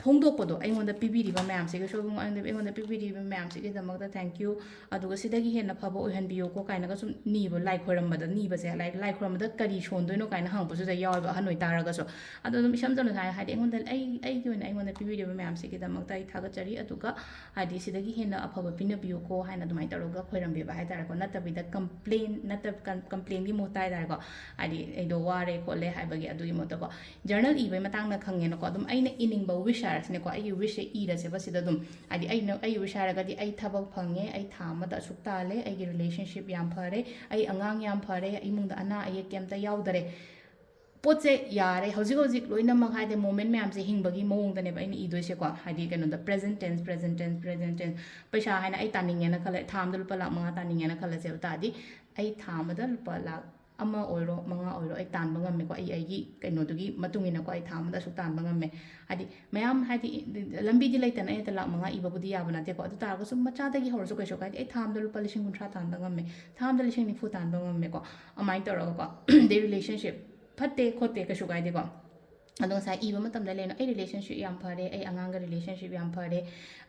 ꯐꯣꯡꯗꯣꯛꯄꯗꯣ, ꯑꯩꯉꯣꯟꯗ ꯄꯤꯕꯤꯔꯤꯕ ꯃꯌꯥꯝꯁꯤꯒꯤ, ꯏꯁꯣꯔꯕꯨ ꯑꯩꯉꯣꯟꯗ ꯑꯩꯉꯣꯟꯗ ꯄꯤꯕꯤꯔꯤꯕ ꯃꯌꯥꯝꯁꯤꯒꯤꯗꯃꯛꯇ thank you, ꯑꯗꯨꯒ ꯁꯤꯗꯒꯤ ꯍꯦꯟꯅ ꯐꯕ ꯑꯣꯏꯍꯟꯕꯤꯌꯣꯀꯣ ꯀꯥꯏꯅꯒ ꯁꯨꯝ ꯅꯤꯕ, ꯂꯥꯏ ꯈꯣꯏꯔꯝꯕꯗ ꯅꯤꯕꯁꯦ, ꯂꯥꯏ, ꯂꯥꯏ ꯈꯣꯏꯔꯝꯕꯗ ꯀꯔꯤ ꯁꯣꯟꯗꯣꯏꯅꯣ ꯀꯥꯏꯅ ꯍꯪꯉꯛꯄꯁꯨ ꯁꯤꯗ ꯌꯥꯎꯋꯦꯕ, ꯑꯍꯟ ꯑꯣꯏꯇꯥꯔꯒꯁꯨ꯫ ꯑꯗꯣ ꯑꯗꯨꯝ ꯏꯁꯝ ꯁꯝꯅ ꯍꯥꯏꯔ, ꯍꯥꯏꯗꯤ ꯑꯩꯉꯣꯟꯗ, ꯑꯩ, ꯑꯩꯒꯤ ꯑꯣꯏꯅ ꯑꯩꯉꯣꯟꯗ ꯄꯤꯕꯤꯔꯤꯕ ꯃꯌꯥꯝꯁꯤꯒꯤꯗꯃꯛꯇ ꯑꯩ ꯊꯥꯒꯠꯆꯔꯤ, ꯑꯗꯨꯒ ꯍꯥꯏꯗꯤ ꯁꯤꯗꯒꯤ ꯍꯦꯟꯅ ꯑꯐꯕ ꯄꯤꯅꯕꯤꯌꯨꯀꯣ ꯍꯥꯏꯅ ꯑꯗꯨꯃꯥꯏꯅ ꯇꯧꯔꯒ ꯈꯣꯏꯔꯝꯕꯤꯕ ꯍꯥꯏꯇꯥꯔꯦꯀꯣ꯫ ꯅꯠꯇꯕꯤꯗ ꯀꯝꯄ꯭ꯂꯦꯟ, ꯅꯠꯇꯕ, ꯀꯝ-, ꯀꯝꯄ꯭ꯂꯦꯟꯒꯤ ꯃꯍꯨꯠꯇ ꯍꯥꯏꯇꯥꯔꯦꯀꯣ, ꯍꯥꯏꯗꯤ ꯑꯩꯗꯣ ꯋꯥꯔꯦ ꯈꯣꯠꯂꯦ ꯍꯥꯏꯕꯒꯤ ꯑꯗꯨꯒꯤ ꯃꯍꯨꯠꯇꯀꯣ꯫ ꯖꯔꯅꯦꯜ ꯏꯕꯒꯤ ꯃꯇꯥꯡꯗ ꯈꯪꯉꯦꯅꯀꯣ, ꯑꯗꯨꯝ ꯑꯩꯅ ꯏꯅꯤꯡꯕ ꯋꯤꯁ ꯍꯥꯏꯔꯁꯤꯅꯦꯀꯣ, ꯑꯩꯒꯤ ꯋꯤꯁꯁꯦ ꯏꯔꯁꯦꯕ ꯁꯤꯗ ꯑꯗꯨꯝ꯫ ꯍꯥꯏꯗꯤ ꯑꯩꯅ, ꯑꯩꯒꯤ ꯋꯤꯁ ꯍꯥꯏꯔꯒꯗꯤ ꯑꯩ ꯊꯕꯛ ꯐꯪꯉꯦ, ꯑꯩ ꯊꯥ ꯑꯃꯗ ꯑꯁꯨꯛ ꯇꯥꯜꯂꯦ, ꯑꯩꯒꯤ ꯔꯤꯂꯦꯁꯟꯁꯤꯞ ꯌꯥꯝ ꯐꯔꯦ, ꯑꯩ ꯑꯉꯥꯡ ꯌꯥꯝ ꯐꯔꯦ, ꯏꯃꯨꯡꯗ ꯑꯅꯥ ꯑꯌꯦꯛ ꯀꯩꯝꯇ ꯌꯥꯎꯗꯔꯦ꯫ ꯄꯣꯠꯁꯦ ꯌꯥꯔꯦ, ꯍꯧꯖꯤꯛ ꯍꯧꯖꯤꯛ ꯂꯣꯏꯅꯃꯛ ꯍꯥꯏꯗꯤ ꯃꯣꯃꯦꯟ ꯃꯌꯥꯝꯁꯦ ꯍꯤꯡꯕꯒꯤ ꯃꯑꯣꯡꯗꯅꯦꯕ ꯑꯩꯅ ꯏꯗꯣꯏꯁꯦꯀꯣ꯫ ꯍꯥꯏꯗꯤ ꯀꯩꯅꯣꯗ, present tents, present tents, present tents. ꯄꯩꯁꯥ ꯍꯥꯏꯅ ꯑꯩ ꯇꯥꯅꯤꯡꯉꯦꯅ ꯈꯜꯂꯦ, ꯊꯥ ꯑꯃꯗ ꯂꯨꯄꯥ ꯂꯥꯛ ꯃꯉꯥ ꯇꯥꯅꯤꯡꯉꯦꯅ ꯈꯜꯂꯁꯦꯕ, ꯇꯥꯔꯗꯤ ꯑꯩ ꯊꯥ ꯑꯃꯗ ꯂꯨꯄꯥ ꯂꯥꯛ ꯑꯃ ꯑꯣꯏꯔꯣ, ꯃꯉꯥ ꯑꯣꯏꯔꯣ, ꯑꯩ ꯇꯥꯟꯕ ꯉꯝꯃꯦꯀꯣ꯫ ꯑꯩ, ꯑꯩꯒꯤ ꯀꯩꯅꯣꯗꯨꯒꯤ ꯃꯇꯨꯡ ꯏꯟꯅꯀꯣ, ꯑꯩ ꯊꯥ ꯑꯃꯗ ꯑꯁꯨꯛ ꯇꯥꯟꯕ ꯉꯝꯃꯦ꯫ ꯍꯥꯏꯗꯤ ꯃꯌꯥꯝ, ꯍꯥꯏꯗꯤ ꯂꯝꯕꯤꯗꯤ ꯂꯩꯇꯅ ꯑꯩ ꯍꯦꯛꯇ ꯂꯥꯛ ꯃꯉꯥ ꯏꯕꯕꯨꯗꯤ ꯌꯥꯕ ꯅꯠꯇꯦꯀꯣ꯫ ꯑꯗꯨ ꯇꯥꯔꯒꯁꯨ ꯃꯆꯥꯗꯒꯤ ꯍꯧꯔꯁꯨ ꯀꯩꯁꯨ ꯀꯥꯏꯗꯦ꯫ ꯑꯩ ꯊꯥ ꯑꯃꯗ ꯂꯨꯄꯥ ꯂꯤꯁꯤꯡ ꯀꯨꯟꯊ꯭ꯔꯥ ꯇꯥꯟꯕ ꯉꯝꯃꯦ, ꯊꯥ ꯑꯃꯗ ꯂꯤꯁꯤꯡ ꯅꯤꯐꯨ ꯇꯥꯟꯕ ꯉꯝꯃꯦꯀꯣ꯫ ꯑꯗꯨꯃꯥꯏꯅ ꯇꯧꯔꯒꯀꯣ꯫ ꯑꯗꯩ ꯔꯤꯂꯦꯁꯟꯁꯤꯞ ꯐꯠꯇꯦ ꯈꯣꯠꯇꯦ ꯀꯩꯁꯨ ꯀꯥꯏꯗꯦꯀꯣ꯫ ꯑꯗꯣ ꯉꯁꯥꯏ ꯏꯕ ꯃꯇꯝꯗ ꯂꯩꯅ, "ꯑꯩ ꯔꯤꯂꯦꯁꯟꯁꯤꯞ ꯌꯥꯝ ꯐꯔꯦ, ꯑꯩ ꯑꯉꯥꯡꯒ ꯔꯤꯂꯦꯁꯟꯁꯤꯞ ꯌꯥꯝ ꯐꯔꯦ,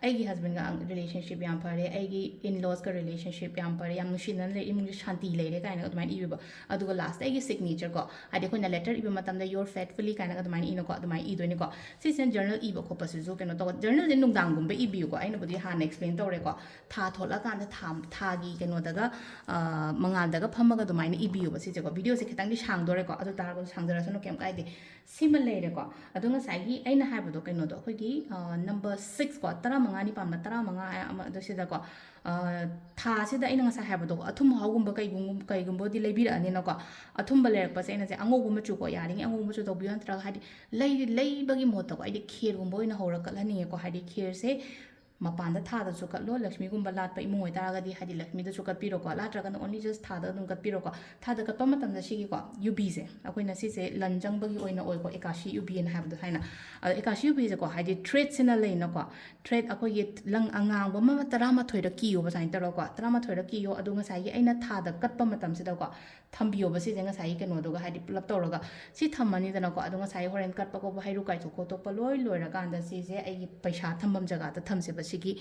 ꯑꯩꯒꯤ ꯍꯁꯕꯦꯟꯒ ꯔꯤꯂꯦꯁꯟꯁꯤꯞ ꯌꯥꯝ ꯐꯔꯦ, ꯑꯩꯒꯤ ꯏꯟ ꯂꯣꯁꯀ ꯔꯤꯂꯦꯁꯟꯁꯤꯞ ꯌꯥꯝ ꯐꯔꯦ, ꯌꯥꯝ ꯅꯨꯡꯁꯤꯅꯅ ꯂꯩ, ꯏꯃꯨꯡꯁꯦ ꯁꯥꯟꯇꯤ ꯂꯩꯔꯦ" ꯀꯥꯏꯅ ꯑꯗꯨꯃꯥꯏꯅ ꯏꯕꯤꯕ꯫ ꯑꯗꯨꯒ ꯂꯥꯁꯇ ꯑꯩꯒꯤ ꯁꯤꯒꯅꯦꯆꯔ ꯀꯣ, ꯍꯥꯏꯗꯤ ꯑꯩꯈꯣꯏꯅ ꯂꯦꯇꯔ ꯏꯕ ꯃꯇꯝꯗ "Your faithfully" ꯀꯥꯏꯅꯒ ꯑꯗꯨꯃꯥꯏꯅ ꯏꯅꯀꯣ, ꯑꯗꯨꯃꯥꯏꯅ ꯏꯗꯣꯏꯅꯤꯀꯣ꯫ ꯁꯤꯁꯤꯅ ꯖꯔꯅꯦꯜ ꯏꯕ ꯈꯣꯠꯄꯁꯤꯁꯨ ꯀꯩꯅꯣ ꯇꯧꯕ, ꯖꯔꯅꯦꯜꯁꯦ ꯅꯨꯡꯗꯥꯡꯒꯨꯝꯕ ꯏꯕꯤꯌꯨꯀꯣ꯫ ꯑꯩꯅꯕꯨꯗꯤ ꯍꯥꯟꯅ ꯑꯦꯛꯁꯄ꯭ꯂꯦꯟ ꯇꯧꯔꯦꯀꯣ꯫ ꯊꯥ ꯊꯣꯛꯂꯛꯀꯥꯟꯗ ꯊꯥ, ꯊꯥꯒꯤ ꯀꯩꯅꯣꯗꯒ, ꯑ, ꯃꯉꯥꯜꯗꯒ ꯐꯝꯃꯒ ꯑꯗꯨꯃꯥꯏꯅ ꯏꯕꯤꯌꯨꯕ ꯁꯤꯁꯦꯀꯣ꯫ ꯚꯤꯗꯤꯑꯣꯁꯦ ꯈꯤꯇꯪꯗꯤ ꯁꯥꯡꯗꯣꯔꯦꯀꯣ, ꯑꯗꯨ ꯇꯥꯔꯒꯁꯨ ꯁꯥꯡꯖꯔꯁꯅꯨ, ꯀꯩꯝ ꯀꯥꯏꯗꯦ꯫ ꯁꯤꯃ ꯂꯩꯔꯦꯀꯣ꯫ ꯑꯗꯣ ꯉꯁꯥꯏꯒꯤ ꯑꯩꯅ ꯍꯥꯏꯕꯗꯣ ꯀꯩꯅꯣꯗꯣ, ꯑꯩꯈꯣꯏꯒꯤ, ꯑ, ꯅꯝꯕꯔ ꯁꯤꯛꯁ ꯀꯣ, ꯇꯔꯥꯃꯉꯥꯅꯤ ꯄꯥꯝꯕ, ꯇꯔꯥꯃꯉꯥ ꯑꯃ ꯑꯗꯨ ꯁꯤꯗꯀꯣ, ꯑ, ꯊꯥꯁꯤꯗ ꯑꯩꯅ ꯉꯁꯥꯏ ꯍꯥꯏꯕꯗꯣ, ꯑꯊꯨꯝ ꯑꯍꯥꯎꯒꯨꯝꯕ ꯀꯩꯒꯨꯝ-, ꯀꯩꯒꯨꯝꯕꯗꯤ ꯂꯩꯕꯤꯔꯛꯑꯅꯤꯅꯀꯣ꯫ ꯑꯊꯨꯝꯕ ꯂꯩꯔꯛꯄꯁꯦ ꯑꯩꯅꯁꯦ ꯑꯉꯧꯕ ꯃꯆꯨꯀꯣ, ꯌꯥꯔꯤꯉꯩ ꯑꯉꯧꯕ ꯃꯆꯨ ꯇꯧꯕꯤꯌꯣ, ꯅꯠꯇ꯭ꯔꯒ ꯍꯥꯏꯗꯤ ꯂꯩ-, ꯂꯩꯕꯒꯤ ꯃꯍꯨꯠꯇꯀꯣ, ꯑꯩꯗꯤ ꯈꯦꯔꯒꯨꯝꯕ ꯑꯣꯏꯅ ꯍꯧꯔ ꯀꯠꯍꯟꯅꯤꯡꯉꯦꯀꯣ꯫ ꯍꯥꯏꯗꯤ ꯈꯦꯔꯁꯦ ꯃꯄꯥꯟꯗ ꯊꯥꯗꯁꯨ ꯀꯠꯂꯣ, ꯂꯛꯁꯃꯤꯒꯨꯝꯕ ꯂꯥꯠꯄ ꯏꯃꯨꯡ ꯑꯣꯏꯇꯥꯔꯒꯗꯤ ꯍꯥꯏꯗꯤ ꯂꯛꯁꯃꯤꯗꯁꯨ ꯀꯠꯄꯤꯔꯣꯀꯣ, ꯂꯥꯠꯇ꯭ꯔꯒꯅ only just ꯊꯥꯗ ꯑꯗꯨꯝ ꯀꯠꯄꯤꯔꯣꯀꯣ꯫ ꯊꯥꯗ ꯀꯠꯄ ꯃꯇꯝꯗ ꯁꯤꯒꯤꯀꯣ ꯌꯨꯕꯤꯁꯦ ꯑꯩꯈꯣꯏꯅ ꯁꯤꯁꯦ ꯂꯟ ꯆꯪꯕꯒꯤ ꯑꯣꯏꯅ ꯑꯣꯏꯀꯣ, ꯑꯦꯀꯥꯁꯤ ꯌꯨꯕꯤꯅ ꯍꯥꯏꯕꯗꯣ ꯍꯥꯏꯅ꯫ ꯑꯗꯣ ꯑꯦꯀꯥꯁꯤ ꯌꯨꯕꯤꯁꯦꯀꯣ ꯍꯥꯏꯗꯤ threadꯁꯤꯅ ꯂꯩꯅꯀꯣ, thread ꯑꯩꯈꯣꯏꯒꯤ ꯂꯪ ꯑꯉꯥꯡꯕ ꯑꯃ ꯇꯔꯥꯃꯥꯊꯣꯏꯔ ꯀꯤꯌꯣꯕ ꯁꯨꯃꯥꯏꯅ ꯇꯧꯔꯒꯀꯣ, ꯇꯔꯥꯃꯥꯊꯣꯏꯔ ꯀꯤꯌꯣ꯫ ꯑꯗꯣ ꯉꯁꯥꯏꯒꯤ ꯑꯩꯅ ꯊꯥꯗ ꯀꯠꯄ ꯃꯇꯝꯁꯤꯗꯀꯣ ꯊꯝꯕꯤꯌꯣꯕ ꯁꯤꯁꯦ ꯉꯁꯥꯏꯒꯤ ꯀꯩꯅꯣꯗꯨꯒ ꯍꯥꯏꯗꯤ ꯄꯨꯂꯞ ꯇꯧꯔꯒ꯫ ꯁꯤ ꯊꯝꯃꯅꯤꯗꯅꯀꯣ꯫ ꯑꯗꯣ ꯉꯁꯥꯏ ꯍꯣꯔꯦꯟ ꯀꯠꯄ ꯈꯣꯠꯄ ꯍꯩꯔꯨꯛ ꯀꯥꯏꯊꯣꯛ ꯈꯣꯠꯇꯣꯛꯄ ꯂꯣꯏ ꯂꯣꯏꯔꯀꯥꯟꯗ ꯁꯤꯁꯦ ꯑꯩꯒꯤ ꯄꯩꯁꯥ ꯊꯝꯐꯝ ꯖꯒꯥꯗ ꯊꯝꯁꯦꯕ ꯁꯤꯒꯤ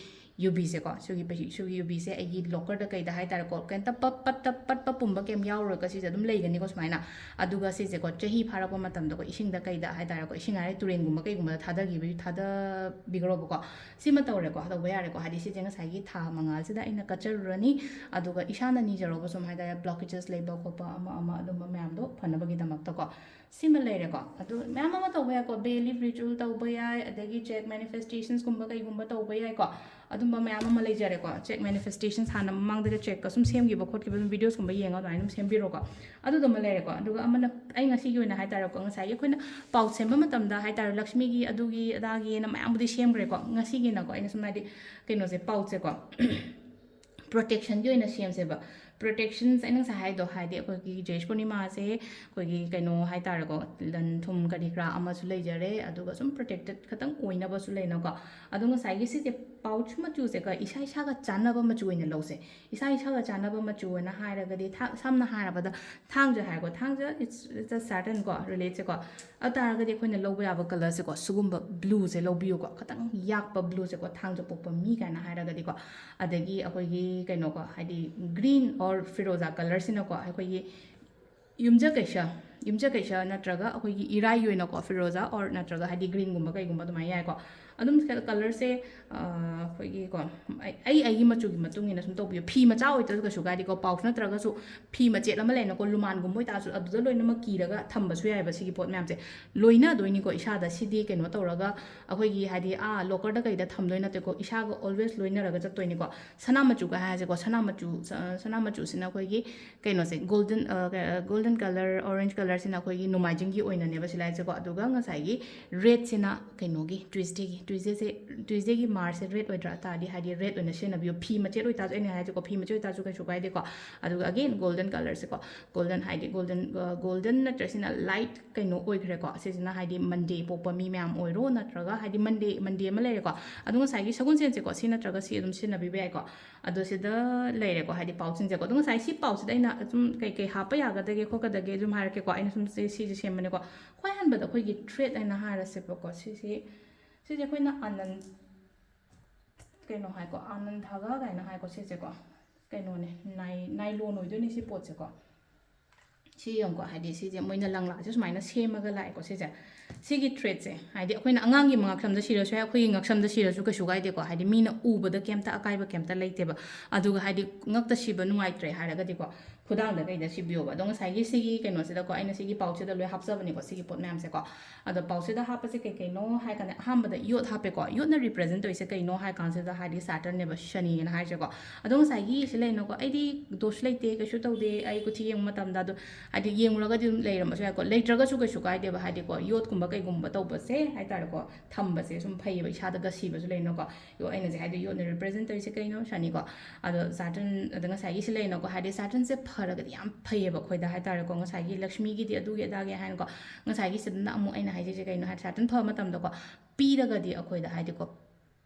ꯌꯨꯕꯤꯁꯦꯀꯣ꯫ ꯁꯤꯒꯤ ꯄꯩ-, ꯁꯤꯒꯤ ꯌꯨꯕꯤꯁꯦ ꯑꯩꯒꯤ ꯂꯣꯀꯔꯗ ꯀꯩꯗ ꯍꯥꯏꯇꯥꯔꯦꯀꯣ, ꯀꯩꯝꯇ ꯄꯠ-, ꯄꯠꯇ-, ꯄꯠꯄ ꯄꯨꯝꯕ ꯀꯩꯝ ꯌꯥꯎꯔꯣꯏꯀꯣ꯫ ꯁꯤꯁꯦ ꯑꯗꯨꯝ ꯂꯩꯒꯅꯤꯀꯣ ꯁꯨꯃꯥꯏꯅ꯫ ꯑꯗꯨꯒ ꯁꯤꯁꯦꯀꯣ ꯆꯍꯤ ꯐꯥꯔꯛꯄ ꯃꯇꯝꯗꯀꯣ ꯏꯁꯤꯡꯗ ꯀꯩꯗ ꯍꯥꯏꯇꯥꯔꯦꯀꯣ, ꯏꯁꯤꯡ ꯍꯥꯏꯔꯦ ꯇꯨꯔꯦꯟꯒꯨꯝꯕ ꯀꯩꯒꯨꯝꯕꯗ ꯊꯥꯗꯈꯤꯕ, ꯊꯥꯗꯕꯤꯈ꯭ꯔꯣꯕꯀꯣ꯫ ꯁꯤꯃ ꯇꯧꯔꯦꯀꯣ, ꯇꯧꯕ ꯌꯥꯔꯦꯀꯣ꯫ ꯍꯥꯏꯗꯤ ꯁꯤꯁꯦ ꯉꯁꯥꯏꯒꯤ ꯊꯥ ꯃꯉꯥꯁꯤꯗ ꯑꯩꯅ ꯀꯠꯆꯔꯨꯔꯅꯤ꯫ ꯑꯗꯨꯒ ꯏꯁꯥꯅ ꯅꯤꯖꯔꯣꯕ ꯁꯨꯝ ꯍꯥꯏꯇꯥꯔꯦ, blockages ꯂꯩꯕ ꯈꯣꯠꯄ ꯑꯃ ꯑꯃ ꯑꯗꯨꯝꯕ ꯃꯌꯥꯝꯗꯣ ꯐꯅꯕꯒꯤꯗꯃꯛꯇꯀꯣ꯫ ꯁꯤꯃ ꯂꯩꯔꯦꯀꯣ꯫ ꯑꯗꯨ ꯃꯌꯥꯝ ꯑꯃ ꯇꯧꯕ ꯌꯥꯏꯀꯣ, bay leaf ritual ꯇꯧꯕ ꯌꯥꯏ, ꯑꯗꯒꯤ check manifestations ꯀꯨꯝꯕ ꯀꯩꯒꯨꯝꯕ ꯇꯧꯕ ꯌꯥꯏꯀꯣ꯫ ꯑꯗꯨꯝꯕ ꯃꯌꯥꯝ ꯑꯃ ꯂꯩꯖꯔꯦꯀꯣ꯫ Check manifestations ꯍꯥꯟꯅ ꯃꯃꯥꯡꯗꯒ checkꯀ ꯁꯨꯝ ꯁꯦꯝꯈꯤꯕ ꯈꯣꯠꯈꯤꯕ ꯑꯗꯨꯝ videosꯀꯨꯝꯕ ꯌꯦꯡꯉꯒ ꯑꯗꯨꯃꯥꯏꯅ ꯑꯗꯨꯝ ꯁꯦꯝꯕꯤꯔꯣꯀꯣ꯫ ꯑꯗꯨꯗꯨꯃ ꯂꯩꯔꯦꯀꯣ꯫ ꯑꯗꯨꯒ ꯑꯃꯅ ꯑꯩ ꯉꯁꯤꯒꯤ ꯑꯣꯏꯅ ꯍꯥꯏꯇꯥꯔꯦꯀꯣ, ꯉꯁꯥꯏꯒꯤ ꯑꯩꯈꯣꯏꯅ pouch ꯁꯦꯝꯕ ꯃꯇꯝꯗ ꯍꯥꯏꯇꯥꯔꯦ, ꯂꯛꯁꯃꯤꯒꯤ ꯑꯗꯨꯒꯤ ꯑꯗꯥꯒꯤꯅ ꯃꯌꯥꯝꯕꯨꯗꯤ ꯁꯦꯝꯈ꯭ꯔꯦꯀꯣ꯫ ꯉꯁꯤꯒꯤꯅꯀꯣ ꯑꯩꯅ ꯁꯨꯝ ꯍꯥꯏꯗꯤ ꯀꯩꯅꯣꯁꯦ, pouchꯁꯦꯀꯣ protectionꯒꯤ ꯑꯣꯏꯅ ꯁꯦꯝꯁꯦꯕ꯫ Protections ꯑꯩꯅ ꯉꯁꯥꯏ ꯍꯥꯏꯗꯣ ꯍꯥꯏꯗꯤ ꯑꯩꯈꯣꯏꯒꯤ ꯖꯦꯁ ꯄꯨꯔꯅꯤꯃꯥꯁꯦ ꯑꯩꯈꯣꯏꯒꯤ ꯀꯩꯅꯣ ꯍꯥꯏꯇꯥꯔꯦꯀꯣ, ꯂꯟ ꯊꯨꯝ ꯀꯔꯤ ꯀꯔꯥ ꯑꯃꯁꯨ ꯂꯩꯖꯔꯦ, ꯑꯗꯨꯒ ꯁꯨꯝ protected ꯈꯇꯪ ꯑꯣꯏꯅꯕꯁꯨ ꯂꯩꯅꯀꯣ꯫ ꯑꯗꯣ ꯉꯁꯥꯏꯒꯤ ꯁꯤꯁꯦ pouch ꯃꯆꯨꯁꯦꯀꯣ ꯏꯁꯥ ꯏꯁꯥꯒ ꯆꯥꯟꯅꯕ ꯃꯆꯨ ꯑꯣꯏꯅ ꯂꯧꯁꯦ꯫ ꯏꯁꯥ ꯏꯁꯥꯒ ꯆꯥꯟꯅꯕ ꯃꯆꯨ ꯑꯣꯏꯅ ꯍꯥꯏꯔꯒꯗꯤ ꯊꯥ-, ꯁꯝꯅ ꯍꯥꯏꯔꯕꯗ ꯊꯥꯡꯖ ꯍꯥꯏꯔꯦꯀꯣ, ꯊꯥꯡꯖ it's, it's a Saturn ꯀꯣ, relateꯁꯦꯀꯣ꯫ ꯑꯗꯨ ꯇꯥꯔꯒꯗꯤ ꯑꯩꯈꯣꯏꯅ ꯂꯧꯕ ꯌꯥꯕ colourꯁꯦꯀꯣ ꯁꯤꯒꯨꯝꯕ blueꯁꯦ ꯂꯧꯕꯤꯌꯨꯀꯣ, ꯈꯇꯪ ꯌꯥꯛꯄ blueꯁꯦꯀꯣ, ꯊꯥꯡꯖ ꯄꯣꯛꯄ ꯃꯤ ꯀꯥꯏꯅ ꯍꯥꯏꯔꯒꯗꯤꯀꯣ꯫ ꯑꯗꯒꯤ ꯑꯩꯈꯣꯏꯒꯤ ꯀꯩꯅꯣꯀꯣ ꯍꯥꯏꯗꯤ green or ꯐꯤꯔꯣꯖꯥ colourꯁꯤꯅꯀꯣ ꯑꯩꯈꯣꯏꯒꯤ ꯌꯨꯝꯖꯀꯩꯁ, ꯌꯨꯝꯖꯀꯩꯁ ꯅꯠꯇ꯭ꯔꯒ ꯑꯩꯈꯣꯏꯒꯤ ꯏꯔꯥꯏꯒꯤ ꯑꯣꯏꯅꯀꯣ ꯐꯤꯔꯣꯖꯥ or ꯅꯠꯇ꯭ꯔꯒ ꯍꯥꯏꯗꯤ greenꯒꯨꯝꯕ ꯀꯩꯒꯨꯝꯕ ꯑꯗꯨꯃꯥꯏꯅ ꯌꯥꯏꯀꯣ꯫ ꯑꯗꯨꯝ colourꯁꯦ ꯑꯩꯈꯣꯏꯒꯤꯀꯣ ꯑꯩ, ꯑꯩ ꯑꯩꯒꯤ ꯃꯆꯨꯒꯤ ꯃꯇꯨꯡ ꯏꯟꯅ ꯁꯨꯝ ꯇꯧꯕꯤꯌꯨ꯫ ꯐꯤ ꯃꯆꯥ ꯑꯣꯏꯗ꯭ꯔꯁꯨ ꯀꯩꯁꯨ ꯀꯥꯏꯗꯦꯀꯣ, pouch ꯅꯠꯇ꯭ꯔꯒꯁꯨ ꯐꯤ ꯃꯆꯦꯠ ꯑꯃ ꯂꯩꯅꯀꯣ, ꯂꯨꯃꯥꯟꯒꯨꯝꯕ ꯑꯣꯏꯇꯥꯔꯁꯨ ꯑꯗꯨꯗ ꯂꯣꯏꯅꯃꯛ ꯀꯤꯔꯒ ꯊꯝꯕꯁꯨ ꯌꯥꯏꯑꯕ ꯁꯤꯒꯤ ꯄꯣꯠ ꯃꯌꯥꯝꯁꯦ꯫ ꯂꯣꯏꯅꯗꯣꯏꯅꯤꯀꯣ ꯏꯁꯥꯗ꯫ ꯁꯤꯗꯤ ꯀꯩꯅꯣ ꯇꯧꯔꯒ ꯑꯩꯈꯣꯏꯒꯤ ꯍꯥꯏꯗꯤ ꯑꯥ lockerꯗ ꯀꯩꯗ ꯊꯝꯗꯣꯏ ꯅꯠꯇꯦꯀꯣ, ꯏꯁꯥꯒ always ꯂꯣꯏꯅꯔꯒ ꯆꯠꯇꯣꯏꯅꯤꯀꯣ꯫ ꯁꯅꯥ ꯃꯆꯨꯒ ꯍꯥꯏꯔꯁꯦꯀꯣ, ꯁꯅꯥ ꯃꯆꯨ, ꯁ-, ꯁꯅꯥ ꯃꯆꯨꯁꯤꯅ ꯑꯩꯈꯣꯏꯒꯤ ꯀꯩꯅꯣꯁꯦ, golden, ꯑ, ꯀ-, golden colour, orange colour, ꯀꯂꯔꯁꯤꯅ ꯑꯩꯈꯣꯏꯒꯤ ꯅꯣꯡꯃꯥꯏꯖꯤꯡꯒꯤ ꯑꯣꯏꯅꯅꯦꯕ ꯁꯤ ꯂꯥꯛꯏꯁꯦꯀꯣ꯫ ꯑꯗꯨꯒ ꯉꯁꯥꯏꯒꯤ ꯔꯦꯗꯁꯤꯅ ꯀꯩꯅꯣꯒꯤ ꯇ꯭ꯌꯨꯁꯗꯦꯒꯤ, ꯇ꯭ꯌꯨꯁꯗꯦꯁꯦ, ꯇ꯭ꯌꯨꯁꯗꯦꯒꯤ ꯃꯥꯔꯁꯁꯦ ꯔꯦꯗ ꯑꯣꯏꯗ꯭ꯔꯥ? ꯇꯥꯔꯗꯤ ꯍꯥꯏꯗꯤ ꯔꯦꯗ ꯑꯣꯏꯅ ꯁꯤꯖꯤꯟꯅꯕꯤꯌꯨ꯫ ꯐꯤ ꯃꯆꯦꯠ ꯑꯣꯏꯇꯥꯔꯁꯨ, ꯑꯩꯅ ꯍꯥꯏꯁꯦꯀꯣ, ꯐꯤ ꯃꯆꯦꯠ ꯑꯣꯏꯇꯥꯔꯁꯨ ꯀꯩꯁꯨ ꯀꯥꯏꯗꯦꯀꯣ꯫ ꯑꯗꯨꯒ again golden colourꯁꯦꯀꯣ, ꯒꯣꯜꯗꯟ ꯍꯥꯏꯗꯤ ꯒꯣꯜꯗꯟ, ꯒꯣꯜꯗꯟ ꯅꯠꯇ꯭ꯔꯁꯤꯅ ꯂꯥꯏꯠ ꯀꯩꯅꯣ ꯑꯣꯏꯈ꯭ꯔꯦꯀꯣ꯫ ꯁꯤꯁꯤꯅ ꯍꯥꯏꯗꯤ ꯃꯟꯗꯦ ꯄꯣꯛꯄ ꯃꯤ ꯃꯌꯥꯝ ꯑꯣꯏꯔꯣ, ꯅꯠꯇ꯭ꯔꯒ ꯍꯥꯏꯗꯤ ꯃꯟꯗꯦ, ꯃꯟꯗꯦ ꯑꯃ ꯂꯩꯔꯦꯀꯣ꯫ ꯑꯗꯣ ꯉꯁꯥꯏꯒꯤ ꯁꯒꯣꯜꯁꯦꯟꯁꯦꯀꯣ, ꯁꯤ ꯅꯠꯇ꯭ꯔꯒ ꯁꯤ ꯑꯗꯨꯝ ꯁꯤꯖꯤꯟꯅꯕꯤꯕ ꯌꯥꯏꯀꯣ꯫ ꯑꯗꯣ ꯁꯤꯗ ꯂꯩꯔꯦꯀꯣ, ꯍꯥꯏꯗꯤ ꯄꯥꯎꯁꯤꯡꯁꯦꯀꯣ꯫ ꯑꯗꯣ ꯉꯁꯥꯏ ꯁꯤ ꯄꯥꯎꯁꯤꯗ ꯑꯩꯅ ꯁꯨꯝ ꯀꯩ ꯀꯩ ꯍꯥꯞꯄ ꯌꯥꯒꯗꯒꯦ ꯈꯣꯠꯀꯗꯒꯦ ꯑꯗꯨꯝ ꯍꯥꯏꯔꯛꯀꯦꯀꯣ꯫ ꯑꯩꯅ ꯁꯨꯝ ꯁꯤ, ꯁꯤꯁꯦ ꯁꯦꯝꯕꯅꯦꯀꯣ꯫ ꯈ꯭ꯋꯥꯏ ꯑꯍꯥꯟꯕꯗ ꯑꯩꯈꯣꯏꯒꯤ ꯊ꯭ꯔꯦꯗ ꯍꯥꯏꯅ ꯍꯥꯏꯔꯁꯦꯕꯀꯣ꯫ ꯁꯤꯁꯤ, ꯁꯤꯁꯦ ꯑꯩꯈꯣꯏꯅ ꯑꯥꯅꯟ, ꯀꯩꯅꯣ ꯍꯥꯏꯀꯣ, ꯑꯥꯅꯟ ꯙꯥꯒꯥ ꯀꯥꯏꯅ ꯍꯥꯏꯀꯣ꯫ ꯁꯤꯁꯦꯀꯣ ꯀꯩꯅꯣꯅꯦ, ꯅꯥꯏ-, ꯅꯥꯏꯂꯣꯟ ꯑꯣꯏꯗꯣꯏꯅꯦ ꯁꯤ ꯄꯣꯠꯁꯦꯀꯣ꯫ ꯁꯤ ꯌꯦꯡꯉꯨꯀꯣ, ꯍꯥꯏꯗꯤ ꯁꯤꯁꯦ ꯃꯣꯏꯅ ꯂꯪꯂꯥꯁꯦ ꯁꯨꯃꯥꯏꯅ ꯁꯦꯝꯃꯒ ꯂꯥꯛꯑꯦꯀꯣ꯫ ꯁꯤꯁꯦ, ꯁꯤꯒꯤ ꯊ꯭ꯔꯦꯗꯁꯦ, ꯍꯥꯏꯗꯤ ꯑꯩꯈꯣꯏꯅ ꯑꯉꯥꯡꯒꯤ ꯉꯛꯁꯝꯗ ꯁꯤꯔꯁꯨ ꯌꯥꯏ, ꯑꯩꯈꯣꯏꯒꯤ ꯉꯛꯁꯝꯗ ꯁꯤꯔꯁꯨ ꯀꯩꯁꯨ ꯀꯥꯏꯗꯦꯀꯣ꯫ ꯍꯥꯏꯗꯤ ꯃꯤꯅ ꯎꯕꯗ ꯀꯩꯝꯇ ꯑꯀꯥꯏꯕ ꯀꯩꯝꯇ ꯂꯩꯇꯦꯕ꯫ ꯑꯗꯨꯒ ꯍꯥꯏꯗꯤ ꯉꯛꯇ ꯁꯤꯕ ꯅꯨꯡꯉꯥꯏꯇ꯭ꯔꯦ ꯍꯥꯏꯔꯒꯗꯤꯀꯣ, ꯈꯨꯗꯥꯡꯗ ꯀꯩꯗ ꯁꯤꯕꯤꯌꯣꯕ꯫ ꯑꯗꯣ ꯉꯁꯥꯏꯒꯤ ꯁꯤꯒꯤ ꯀꯩꯅꯣꯁꯤꯗꯀꯣ, ꯑꯩꯅ ꯁꯤꯒꯤ ꯄꯥꯎꯁꯤꯗ ꯂꯣꯏ ꯍꯥꯞꯆꯕꯅꯦꯀꯣ, ꯁꯤꯒꯤ ꯄꯣꯠ ꯃꯌꯥꯝꯁꯦꯀꯣ꯫ ꯑꯗꯣ ꯄꯥꯎꯁꯤꯗ ꯍꯥꯞꯄꯁꯦ ꯀꯩ ꯀꯩꯅꯣ ꯍꯥꯏ ꯀꯥꯟꯗ, ꯑꯍꯥꯟꯕꯗ ꯌꯣꯠ ꯍꯥꯞꯄꯦꯀꯣ꯫ ꯌꯣꯠꯅ ꯔꯤꯄ꯭ꯔꯖꯦꯟ ꯇꯧꯔꯤꯁꯦ ꯀꯩꯅꯣ ꯍꯥꯏ ꯀꯥꯟꯁꯤꯗ, ꯍꯥꯏꯗꯤ ꯁꯦꯇꯔꯟꯅꯦꯕ, ꯁꯅꯤꯅ ꯍꯥꯏꯁꯦꯀꯣ꯫ ꯑꯗꯣ ꯉꯁꯥꯏꯒꯤ ꯁꯤ ꯂꯩꯅꯀꯣ, ꯑꯩꯗꯤ ꯗꯣꯁ ꯂꯩꯇꯦ, ꯀꯩꯁꯨ ꯇꯧꯗꯦ, ꯑꯩ ꯀꯨꯊꯤ ꯌꯦꯡꯕ ꯃꯇꯝꯗ ꯑꯗꯣ, ꯍꯥꯏꯗꯤ ꯌꯦꯡꯉꯨꯔꯒꯗꯤ ꯑꯗꯨꯝ ꯂꯩꯔꯝꯕꯁꯨ ꯌꯥꯏꯀꯣ, ꯂꯩꯇ꯭ꯔꯒꯁꯨ ꯀꯩꯁꯨ ꯀꯥꯏꯗꯦꯕ꯫ ꯍꯥꯏꯗꯤꯀꯣ, ꯌꯣꯠꯀꯨꯝꯕ ꯀꯩꯒꯨꯝꯕ ꯇꯧꯕꯁꯦ ꯍꯥꯏꯇꯥꯔꯦꯀꯣ, ꯊꯝꯕꯁꯦ ꯁꯨꯝ ꯐꯩꯌꯦꯕ, ꯏꯁꯥꯗ ꯒꯁꯤꯕꯁꯨ ꯂꯩꯅꯀꯣ꯫ ꯌꯣ-, ꯑꯩꯅ ꯍꯧꯖꯤꯛ ꯍꯥꯏꯗꯣ ꯌꯣꯠꯅ ꯔꯤꯄ꯭ꯔꯖꯦꯟ ꯇꯧꯔꯤꯁꯦ ꯀꯩꯅꯣ? ꯁꯅꯤꯀꯣ꯫ ꯑꯗꯣ ꯁꯦꯇꯔꯟ, ꯑꯗ ꯉꯁꯥꯏꯒꯤ ꯁꯤ ꯂꯩꯅꯀꯣ, ꯍꯥꯏꯗꯤ ꯁꯦꯇꯔꯟꯁꯦ ꯐꯔꯒꯗꯤ ꯌꯥꯝ ꯐꯩꯌꯦꯕ ꯑꯩꯈꯣꯏꯗ ꯍꯥꯏꯇꯥꯔꯦꯀꯣ꯫ ꯉꯁꯥꯏꯒꯤ ꯂꯛꯁꯃꯤꯒꯤꯗꯤ ꯑꯗꯨꯒꯤ ꯑꯗꯥꯒꯤ ꯍꯥꯏꯅꯀꯣ, ꯉꯁꯥꯏꯒꯤ ꯁꯤꯗꯅ ꯑꯃꯨꯛ ꯑꯩꯅ ꯍꯥꯏꯖꯩꯁꯦ ꯀꯩꯅꯣ ꯍꯥꯏꯗꯤ ꯁꯦꯇꯔꯟ ꯐꯕ ꯃꯇꯝꯗꯀꯣ, ꯄꯤꯔꯒꯗꯤ ꯑꯩꯈꯣꯏꯗ ꯍꯥꯏꯗꯤꯀꯣ,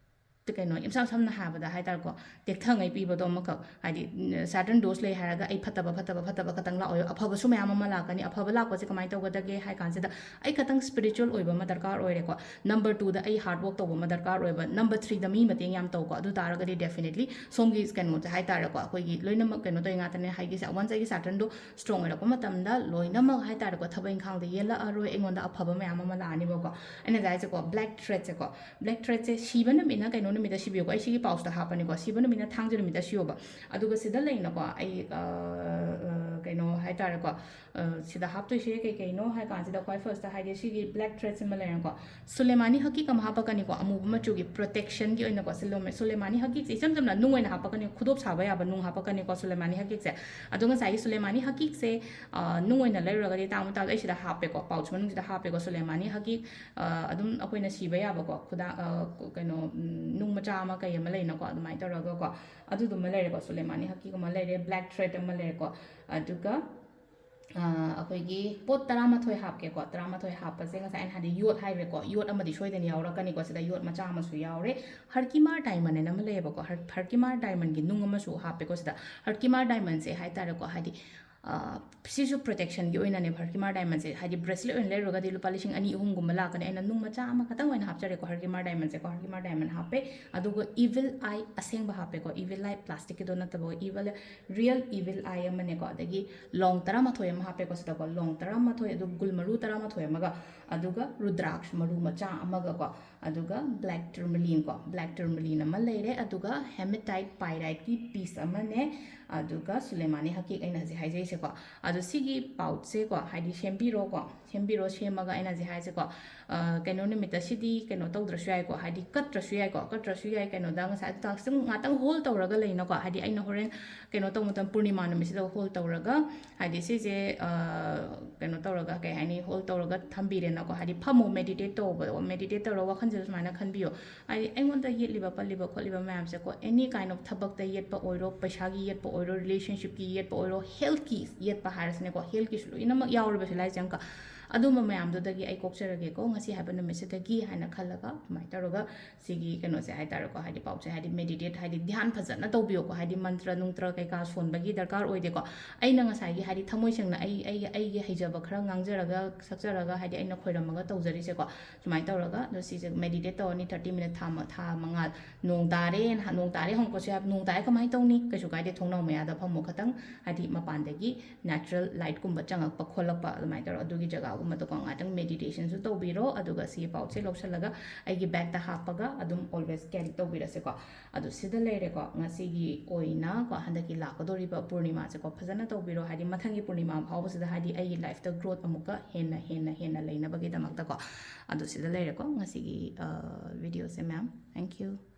ꯀꯩꯅꯣ, ꯏꯁꯝ ꯁꯝꯅ ꯍꯥꯏꯔꯕꯗ ꯍꯥꯏꯇꯥꯔꯦꯀꯣ, ꯇꯦꯛꯊꯉꯩ ꯄꯤꯕꯗꯣ ꯑꯃꯈꯛ, ꯍꯥꯏꯗꯤ, ꯁꯦꯇꯔꯟ ꯗꯣꯁ ꯂꯩ ꯍꯥꯏꯔꯒ ꯑꯩ ꯐꯠꯇꯕ, ꯐꯠꯇꯕ, ꯐꯠꯇꯕ ꯈꯛꯇꯪ ꯂꯥꯛꯑꯣꯏ, ꯑꯐꯕꯁꯨ ꯃꯌꯥꯝ ꯑꯃ ꯂꯥꯛꯀꯅꯤ꯫ ꯑꯐꯕ ꯂꯥꯛꯄꯁꯦ ꯀꯃꯥꯏꯅ ꯇꯧꯒꯗꯒꯦ ꯍꯥꯏ ꯀꯥꯟꯁꯤꯗ, ꯑꯩ ꯈꯇꯪ ꯁ꯭ꯄꯤꯔꯤꯆꯨꯋꯦꯜ ꯑꯣꯏꯕ ꯑꯃ ꯗꯔꯀꯥꯔ ꯑꯣꯏꯔꯦꯀꯣ꯫ ꯅꯝꯕꯔ ꯇꯨꯗ ꯑꯩ ꯍꯥꯔꯗ ꯋꯥꯔꯛ ꯇꯧꯕ ꯑꯃ ꯗꯔꯀꯥꯔ ꯑꯣꯏꯕ, ꯅꯝꯕꯔ ꯊ꯭ꯔꯤꯗ ꯃꯤ ꯃꯇꯦꯡ ꯌꯥꯝ ꯇꯧꯀꯣ꯫ ꯑꯗꯨ ꯇꯥꯔꯒꯗꯤ ꯗꯦꯐꯤꯅꯦꯠꯂꯤ ꯁꯣꯝꯒꯤ ꯀꯩꯅꯣꯁꯦ ꯍꯥꯏꯇꯥꯔꯦꯀꯣ, ꯑꯩꯈꯣꯏꯒꯤ ꯂꯣꯏꯅꯃꯛ ꯀꯩꯅꯣ ꯇꯧꯔꯤ ꯉꯥꯛꯇꯅꯦ ꯍꯥꯏꯒꯤꯁꯦ꯫ ꯋꯥꯟꯁ ꯑꯩꯒꯤ ꯁꯦꯇꯔꯟꯗꯣ ꯁ꯭ꯇꯔꯣꯡ ꯑꯣꯏꯔꯛꯄ ꯃꯇꯝꯗ ꯂꯣꯏꯅꯃꯛ ꯍꯥꯏꯇꯥꯔꯦꯀꯣ, ꯊꯕꯛ ꯏꯪꯈꯥꯡꯗ ꯌꯦꯜꯂꯛꯑꯔꯣꯏ, ꯑꯩꯉꯣꯟꯗ ꯑꯐꯕ ꯃꯌꯥꯝ ꯑꯃ ꯂꯥꯛꯑꯅꯤꯕꯀꯣ꯫ ꯑꯩꯅ ꯍꯥꯏꯁꯦꯀꯣ, ꯕ꯭ꯂꯦꯛ ꯊ꯭ꯔꯦꯗꯁꯦꯀꯣ, ꯕ꯭ꯂꯦꯛ ꯊ꯭ꯔꯦꯗꯁꯦ ꯁꯤꯕ ꯅꯨꯃꯤꯠꯅ ꯀꯩꯅꯣ ꯅꯨꯃꯤꯠꯇ ꯁꯤꯕꯤꯌꯨꯀꯣ꯫ ꯑꯩ ꯁꯤꯒꯤ ꯄꯥꯎꯁꯇ ꯍꯥꯞꯄꯅꯤꯀꯣ, ꯁꯤꯕ ꯅꯨꯃꯤꯠꯅ ꯊꯥꯡꯖ ꯅꯨꯃꯤꯠꯇ ꯁꯤꯌꯣꯕ꯫ ꯑꯗꯨꯒ ꯁꯤꯗ ꯂꯩꯅꯀꯣ, ꯑꯩ, ꯑ, ꯑ, ꯀꯩꯅꯣ ꯍꯥꯏꯇꯥꯔꯦꯀꯣ, ꯑ, ꯁꯤꯗ ꯍꯥꯞꯇꯣꯏꯁꯦ ꯀꯩ ꯀꯩꯅꯣ ꯍꯥꯏ ꯀꯥꯟꯁꯤꯗ, ꯈ꯭ꯋꯥꯏ ꯐꯥꯔꯁꯇ ꯍꯥꯏꯗꯤ ꯁꯤꯒꯤ ꯕ꯭ꯂꯦꯛ ꯊ꯭ꯔꯦꯗꯁꯤꯃ ꯂꯩꯔꯦꯀꯣ꯫ ꯁꯨꯂꯦꯃꯥꯅꯤ ꯍꯀꯤꯛ ꯑꯃ ꯍꯥꯞꯄꯛꯀꯅꯤꯀꯣ, ꯑꯃꯨꯕ ꯃꯆꯨꯒꯤ ꯄ꯭ꯔꯣꯇꯦꯛꯁꯟꯒꯤ ꯑꯣꯏꯅꯀꯣ꯫ ꯁꯨꯂꯣꯃꯦ-, ꯁꯨꯂꯦꯃꯥꯅꯤ ꯍꯀꯤꯛꯁꯦ ꯏꯆꯝ ꯆꯝꯅ ꯅꯨꯡ ꯑꯣꯏꯅ ꯍꯥꯞꯄꯛꯀꯅꯤ, ꯈꯨꯗꯣꯞ ꯁꯥꯕ ꯌꯥꯕ ꯅꯨꯡ ꯍꯥꯞꯄꯛꯀꯅꯤꯀꯣ ꯁꯨꯂꯦꯃꯥꯅꯤ ꯍꯀꯤꯛꯁꯦ꯫ ꯑꯗꯣ ꯉꯁꯥꯏꯒꯤ ꯁꯨꯂꯦꯃꯥꯅꯤ ꯍꯀꯤꯛꯁꯦ, ꯑ, ꯅꯨꯡ ꯑꯣꯏꯅ ꯂꯩꯔꯨꯔꯒꯗꯤ ꯇꯥꯡꯕ ꯇꯥꯡꯕ ꯑꯩ ꯁꯤꯗ ꯍꯥꯞꯄꯦꯀꯣ, ꯄꯥꯎꯆ ꯃꯅꯨꯡꯁꯤꯗ ꯍꯥꯞꯄꯦꯀꯣ ꯁꯨꯂꯦꯃꯥꯅꯤ ꯍꯀꯤꯛ꯫ ꯑ, ꯑꯗꯨꯝ ꯑꯩꯈꯣꯏꯅ ꯁꯤꯕ ꯌꯥꯕꯀꯣ, ꯈꯨꯗꯥꯡ, ꯑ, ꯀꯩꯅꯣ, ꯎꯝ, ꯅꯨꯡ ꯃꯆꯥ ꯑꯃ ꯀꯩ ꯑꯃ ꯂꯩꯅꯀꯣ, ꯑꯗꯨꯃꯥꯏꯅ ꯇꯧꯔꯒꯀꯣ꯫ ꯑꯗꯨꯗꯨꯃ ꯂꯩꯔꯦꯀꯣ, ꯁꯨꯂꯦꯃꯥꯅꯤ ꯍꯀꯤꯛ ꯑꯃ ꯂꯩꯔꯦ, ꯕ꯭ꯂꯦꯛ ꯊ꯭ꯔꯦꯗ ꯑꯃ ꯂꯩꯔꯦꯀꯣ꯫ ꯑꯗꯨꯒ, ꯑ, ꯑꯩꯈꯣꯏꯒꯤ ꯄꯣꯠ ꯇꯔꯥꯃꯥꯊꯣꯏ ꯍꯥꯞꯀꯦꯀꯣ꯫ ꯇꯔꯥꯃꯥꯊꯣꯏ ꯍꯥꯞꯄꯁꯦ ꯉꯁꯥꯏ ꯑꯩꯅ ꯍꯥꯏꯗꯤ ꯌꯣꯠ ꯍꯥꯏꯔꯦꯀꯣ, ꯌꯣꯠ ꯑꯃꯗꯤ ꯁꯣꯏꯗꯅ ꯌꯥꯎꯔꯛꯀꯅꯤꯀꯣ꯫ ꯁꯤꯗ ꯌꯣꯠ ꯃꯆꯥ ꯑꯃꯁꯨ ꯌꯥꯎꯔꯦ꯫ ꯍꯔꯀꯤꯃꯥꯔ ꯗꯥꯏꯃꯟ ꯍꯥꯏꯅ ꯑꯃ ꯂꯩꯌꯦꯕꯀꯣ, ꯍꯔ-, ꯍꯔꯀꯤꯃꯥꯔ ꯗꯥꯏꯃꯟꯒꯤ ꯅꯨꯡ ꯑꯃꯁꯨ ꯍꯥꯞꯄꯦꯀꯣ ꯁꯤꯗ꯫ ꯍꯔꯀꯤꯃꯥꯔ ꯗꯥꯏꯃꯟꯁꯦ ꯍꯥꯏꯇꯥꯔꯦꯀꯣ, ꯍꯥꯏꯗꯤ, ꯑ, ꯁꯤꯁꯨ ꯄ꯭ꯔꯣꯇꯦꯛꯁꯟꯒꯤ ꯑꯣꯏꯅꯅꯦꯕ ꯍꯔꯀꯤꯃꯥꯔ ꯗꯥꯏꯃꯟꯁꯦ꯫ ꯍꯥꯏꯗꯤ ꯕ꯭ꯔꯦꯁꯂꯦꯠ ꯑꯣꯏꯅ ꯂꯩꯔꯨꯔꯒꯗꯤ ꯂꯨꯄꯥ ꯂꯤꯁꯤꯡ ꯑꯅꯤ ꯑꯍꯨꯝꯒꯨꯝꯕ ꯂꯥꯛꯀꯅꯤ꯫ ꯑꯩꯅ ꯅꯨꯡ ꯃꯆꯥ ꯑꯃꯈꯛꯇꯪ ꯑꯣꯏꯅ ꯍꯥꯞꯆꯔꯦꯀꯣ, ꯍꯔꯀꯤꯃꯥꯔ ꯗꯥꯏꯃꯟꯁꯦꯀꯣ꯫ ꯍꯔꯀꯤꯃꯥꯔ ꯗꯥꯏꯃꯟ ꯍꯥꯞꯄꯦ꯫ ꯑꯗꯨꯒ ꯏꯚꯤꯜ ꯑꯥꯏ ꯑꯁꯦꯡꯕ ꯍꯥꯞꯄꯦꯀꯣ, ꯏꯚꯤꯜ ꯑꯥꯏ ꯄ꯭ꯂꯥꯁꯇꯤꯛꯀꯤꯗꯣ ꯅꯠꯇꯕ, ꯏꯚꯤꯜ, ꯔꯤꯌꯦꯜ ꯏꯚꯤꯜ ꯑꯥꯏ ꯑꯃꯅꯦꯀꯣ꯫ ꯑꯗꯒꯤ ꯂꯣꯡ ꯇꯔꯥꯃꯥꯊꯣꯏ ꯑꯃ ꯍꯥꯞꯄꯦꯀꯣ ꯁꯤꯗꯀꯣ, ꯂꯣꯡ ꯇꯔꯥꯃꯥꯊꯣꯏ, ꯑꯗꯨꯒ ꯒꯨꯜ ꯃꯔꯨ ꯇꯔꯥꯃꯥꯊꯣꯏ ꯑꯃꯒ, ꯑꯗꯨꯒ ꯔꯨꯗ꯭ꯔꯥꯛꯁ ꯃꯔꯨ ꯃꯆꯥ ꯑꯃꯒꯀꯣ, ꯑꯗꯨꯒ ꯕ꯭ꯂꯦꯛ ꯇꯨꯔꯃꯂꯤꯟ ꯀꯣ, ꯕ꯭ꯂꯦꯛ ꯇꯨꯔꯃꯂꯤꯟ ꯑꯃ ꯂꯩꯔꯦ, ꯑꯗꯨꯒ ꯍꯦꯃꯦꯇꯥꯏꯠ ꯄꯥꯏꯔꯥꯏꯠꯀꯤ ꯄꯤꯁ ꯑꯃꯅꯦ, ꯑꯗꯨꯒ ꯁꯨꯂꯦꯃꯥꯅꯤ ꯍꯀꯤꯛ ꯑꯩꯅ ꯍꯧꯖꯤꯛ ꯍꯥꯏꯖꯩꯁꯦꯀꯣ꯫ ꯑꯗꯣ ꯁꯤꯒꯤ ꯄꯥꯎꯆꯁꯦꯀꯣ, ꯍꯥꯏꯗꯤ ꯁꯦꯝꯕꯤꯔꯣꯀꯣ, ꯁꯦꯝꯕꯤꯔꯣ, ꯁꯦꯝꯃꯒ ꯑꯩꯅ ꯍꯧꯖꯤꯛ ꯍꯥꯏꯁꯦꯀꯣ, ꯑ, ꯀꯩꯅꯣ ꯅꯨꯃꯤꯠꯇ ꯁꯤꯗꯤ ꯀꯩꯅꯣ ꯇꯧꯗ꯭ꯔꯁꯨ ꯌꯥꯏꯀꯣ, ꯍꯥꯏꯗꯤ ꯀꯠꯇ꯭ꯔꯁꯨ ꯌꯥꯏꯀꯣ, ꯀꯠꯇ꯭ꯔꯁꯨ ꯌꯥꯏ꯫ ꯀꯩꯅꯣꯗ ꯉꯁꯥꯏ ꯑꯗꯨ ꯇꯥꯛꯁ ꯉꯥꯛꯇꯪ ꯍꯣꯜ ꯇꯧꯔꯒ ꯂꯩꯅꯀꯣ, ꯍꯥꯏꯗꯤ ꯑꯩꯅ ꯍꯣꯔꯦꯟ ꯀꯩꯅꯣ ꯇꯧꯕ ꯃꯇꯝ, ꯄꯨꯔꯅꯤꯃꯥ ꯅꯨꯃꯤꯠꯁꯤꯗ ꯍꯣꯜ ꯇꯧꯔꯒ, ꯍꯥꯏꯗꯤ ꯁꯤꯁꯦ, ꯑ, ꯀꯩꯅꯣ ꯇꯧꯔꯒ, ꯀꯩ ꯍꯥꯏꯅꯤ, ꯍꯣꯜ ꯇꯧꯔꯒ ꯊꯝꯕꯤꯔꯦꯅꯀꯣ꯫ ꯍꯥꯏꯗꯤ ꯐꯝꯃꯣ, ꯃꯦꯗꯤꯇꯦꯠ ꯇꯧꯕ, ꯃꯦꯗꯤꯇꯦꯠ ꯇꯧꯔꯒ ꯋꯥꯈꯜꯁꯤꯗ ꯁꯨꯃꯥꯏꯅ ꯈꯟꯕꯤꯌꯣ, ꯍꯥꯏꯗꯤ ꯑꯩꯉꯣꯟꯗ ꯌꯦꯠꯂꯤꯕ, ꯄꯜꯂꯤꯕ, ꯈꯣꯠꯂꯤꯕ ꯃꯌꯥꯝꯁꯦꯀꯣ, ꯑꯦꯅꯤ ꯀꯥꯏꯟ ꯑꯣꯐ ꯊꯕꯛꯇ ꯌꯦꯠꯄ ꯑꯣꯏꯔꯣ, ꯄꯩꯁꯥꯒꯤ ꯌꯦꯠꯄ ꯑꯣꯏꯔꯣ, ꯔꯤꯂꯦꯁꯟꯁꯤꯞꯀꯤ ꯌꯦꯠꯄ ꯑꯣꯏꯔꯣ, ꯍꯦꯜꯠꯀꯤ ꯌꯦꯠꯄ ꯍꯥꯏꯔꯁꯤꯅꯦꯀꯣ, ꯍꯦꯜꯠꯀꯤꯁꯨ ꯂꯣꯏꯅꯃꯛ ꯌꯥꯎꯔꯤꯕꯁꯦ ꯂꯥꯏꯁꯪꯒ꯫ ꯑꯗꯨꯝꯕ ꯃꯌꯥꯝꯗꯨꯗꯒꯤ ꯑꯩ ꯀꯣꯛꯆꯔꯒꯦꯀꯣ ꯉꯁꯤ ꯍꯥꯏꯕ ꯅꯨꯃꯤꯠꯁꯤꯗꯒꯤ ꯍꯥꯏꯅ ꯈꯜꯂꯒ ꯑꯗꯨꯃꯥꯏꯅ ꯇꯧꯔꯒ ꯁꯤꯒꯤ ꯀꯩꯅꯣꯁꯦ ꯍꯥꯏꯇꯥꯔꯦꯀꯣ, ꯍꯥꯏꯗꯤ ꯄꯥꯎꯁꯦ, ꯍꯥꯏꯗꯤ ꯃꯦꯗꯤꯇꯦꯠ, ꯍꯥꯏꯗꯤ ꯙ꯭ꯌꯥꯟ ꯐꯖꯅ ꯇꯧꯕꯤꯌꯣꯀꯣ꯫ ꯍꯥꯏꯗꯤ ꯃꯟꯇ꯭ꯔ ꯅꯨꯡꯇ꯭ꯔ ꯀꯩꯀꯥ ꯁꯣꯟꯕꯒꯤ ꯗꯔꯀꯥꯔ ꯑꯣꯏꯗꯦꯀꯣ꯫ ꯑꯩꯅ ꯉꯁꯥꯏꯒꯤ, ꯍꯥꯏꯗꯤ ꯊꯃꯣꯏ ꯁꯦꯡꯅ ꯑꯩ, ꯑꯩ, ꯑꯩꯒꯤ ꯍꯩꯖꯕ ꯈꯔ ꯉꯥꯡꯖꯔꯒ ꯁꯛꯆꯔꯒ, ꯍꯥꯏꯗꯤ ꯑꯩꯅ ꯈꯣꯏꯔꯝꯃꯒ ꯇꯧꯖꯔꯤꯁꯦꯀꯣ, ꯁꯨꯃꯥꯏꯅ ꯇꯧꯔꯒ ꯑꯗꯣ ꯁꯤꯁꯦ ꯃꯦꯗꯤꯇꯦꯠ ꯇꯧꯔꯅꯤ ꯊꯥꯔꯇꯤ ꯃꯤꯅꯤꯠ, ꯊꯥ ꯃ-, ꯊꯥ ꯃꯉꯥ꯫ ꯅꯣꯡ ꯇꯥꯔꯦꯅ ꯍ-, ꯅꯣꯡ ꯇꯥꯔꯦ ꯍꯪꯉꯛꯄꯁꯨ ꯌꯥꯏ꯫ ꯅꯣꯡ ꯇꯥꯔꯦ ꯀꯃꯥꯏꯅ ꯇꯧꯅꯤ? ꯀꯩꯁꯨ ꯀꯥꯏꯗꯦ, ꯊꯣꯡꯅꯥꯎ ꯃꯌꯥꯗ ꯐꯝꯃꯣ, ꯈꯇꯪ ꯍꯥꯏꯗꯤ ꯃꯄꯥꯟꯗꯒꯤ ꯅꯦꯆꯔꯦꯜ ꯂꯥꯏꯠꯀꯨꯝꯕ ꯆꯪꯉꯛꯄ ꯈꯣꯠꯂꯛꯄ ꯑꯗꯨꯃꯥꯏꯅ ꯇꯧꯔꯒ ꯑꯗꯨꯒꯤ ꯖꯒꯥ ꯀꯨꯝꯕꯗꯀꯣ ꯉꯥꯛꯇꯪ ꯃꯦꯗꯤꯇꯦꯁꯟꯁꯨ ꯇꯧꯕꯤꯔꯣ꯫ ꯑꯗꯨꯒ ꯁꯤꯒꯤ ꯄꯥꯎꯆꯦ ꯂꯧꯁꯜꯂꯒ ꯑꯩꯒꯤ ꯕꯦꯛꯇ ꯍꯥꯞꯄꯒ ꯑꯗꯨꯝ ꯑꯣꯜꯋꯦꯁ ꯀꯦꯔꯤ ꯇꯧꯕꯤꯔꯁꯦꯀꯣ꯫ ꯑꯗꯨ ꯁꯤꯗ ꯂꯩꯔꯦꯀꯣ ꯉꯁꯤꯒꯤ ꯑꯣꯏꯅꯀꯣ꯫ ꯍꯟꯗꯛꯀꯤ ꯂꯥꯛꯀꯗꯧꯔꯤꯕ ꯄꯨꯔꯅꯤꯃꯥꯁꯦꯀꯣ ꯐꯖꯅ ꯇꯧꯕꯤꯔꯣ, ꯍꯥꯏꯗꯤ ꯃꯊꯪꯒꯤ ꯄꯨꯔꯅꯤꯃꯥ ꯐꯥꯎꯕꯁꯤꯗ ꯍꯥꯏꯗꯤ ꯑꯩꯒꯤ ꯂꯥꯏꯐꯇ ꯒ꯭ꯔꯣꯠ ꯑꯃꯨꯛꯀ ꯍꯦꯟꯅ ꯍꯦꯟꯅ ꯍꯦꯟꯅ ꯂꯩꯅꯕꯒꯤꯗꯃꯛꯇꯀꯣ꯫ ꯑꯗꯨ ꯁꯤꯗ ꯂꯩꯔꯦꯀꯣ ꯉꯁꯤꯒꯤ ꯚꯤꯗꯤꯑꯣꯁꯦ ꯃꯌꯥꯝ꯫ Thank you.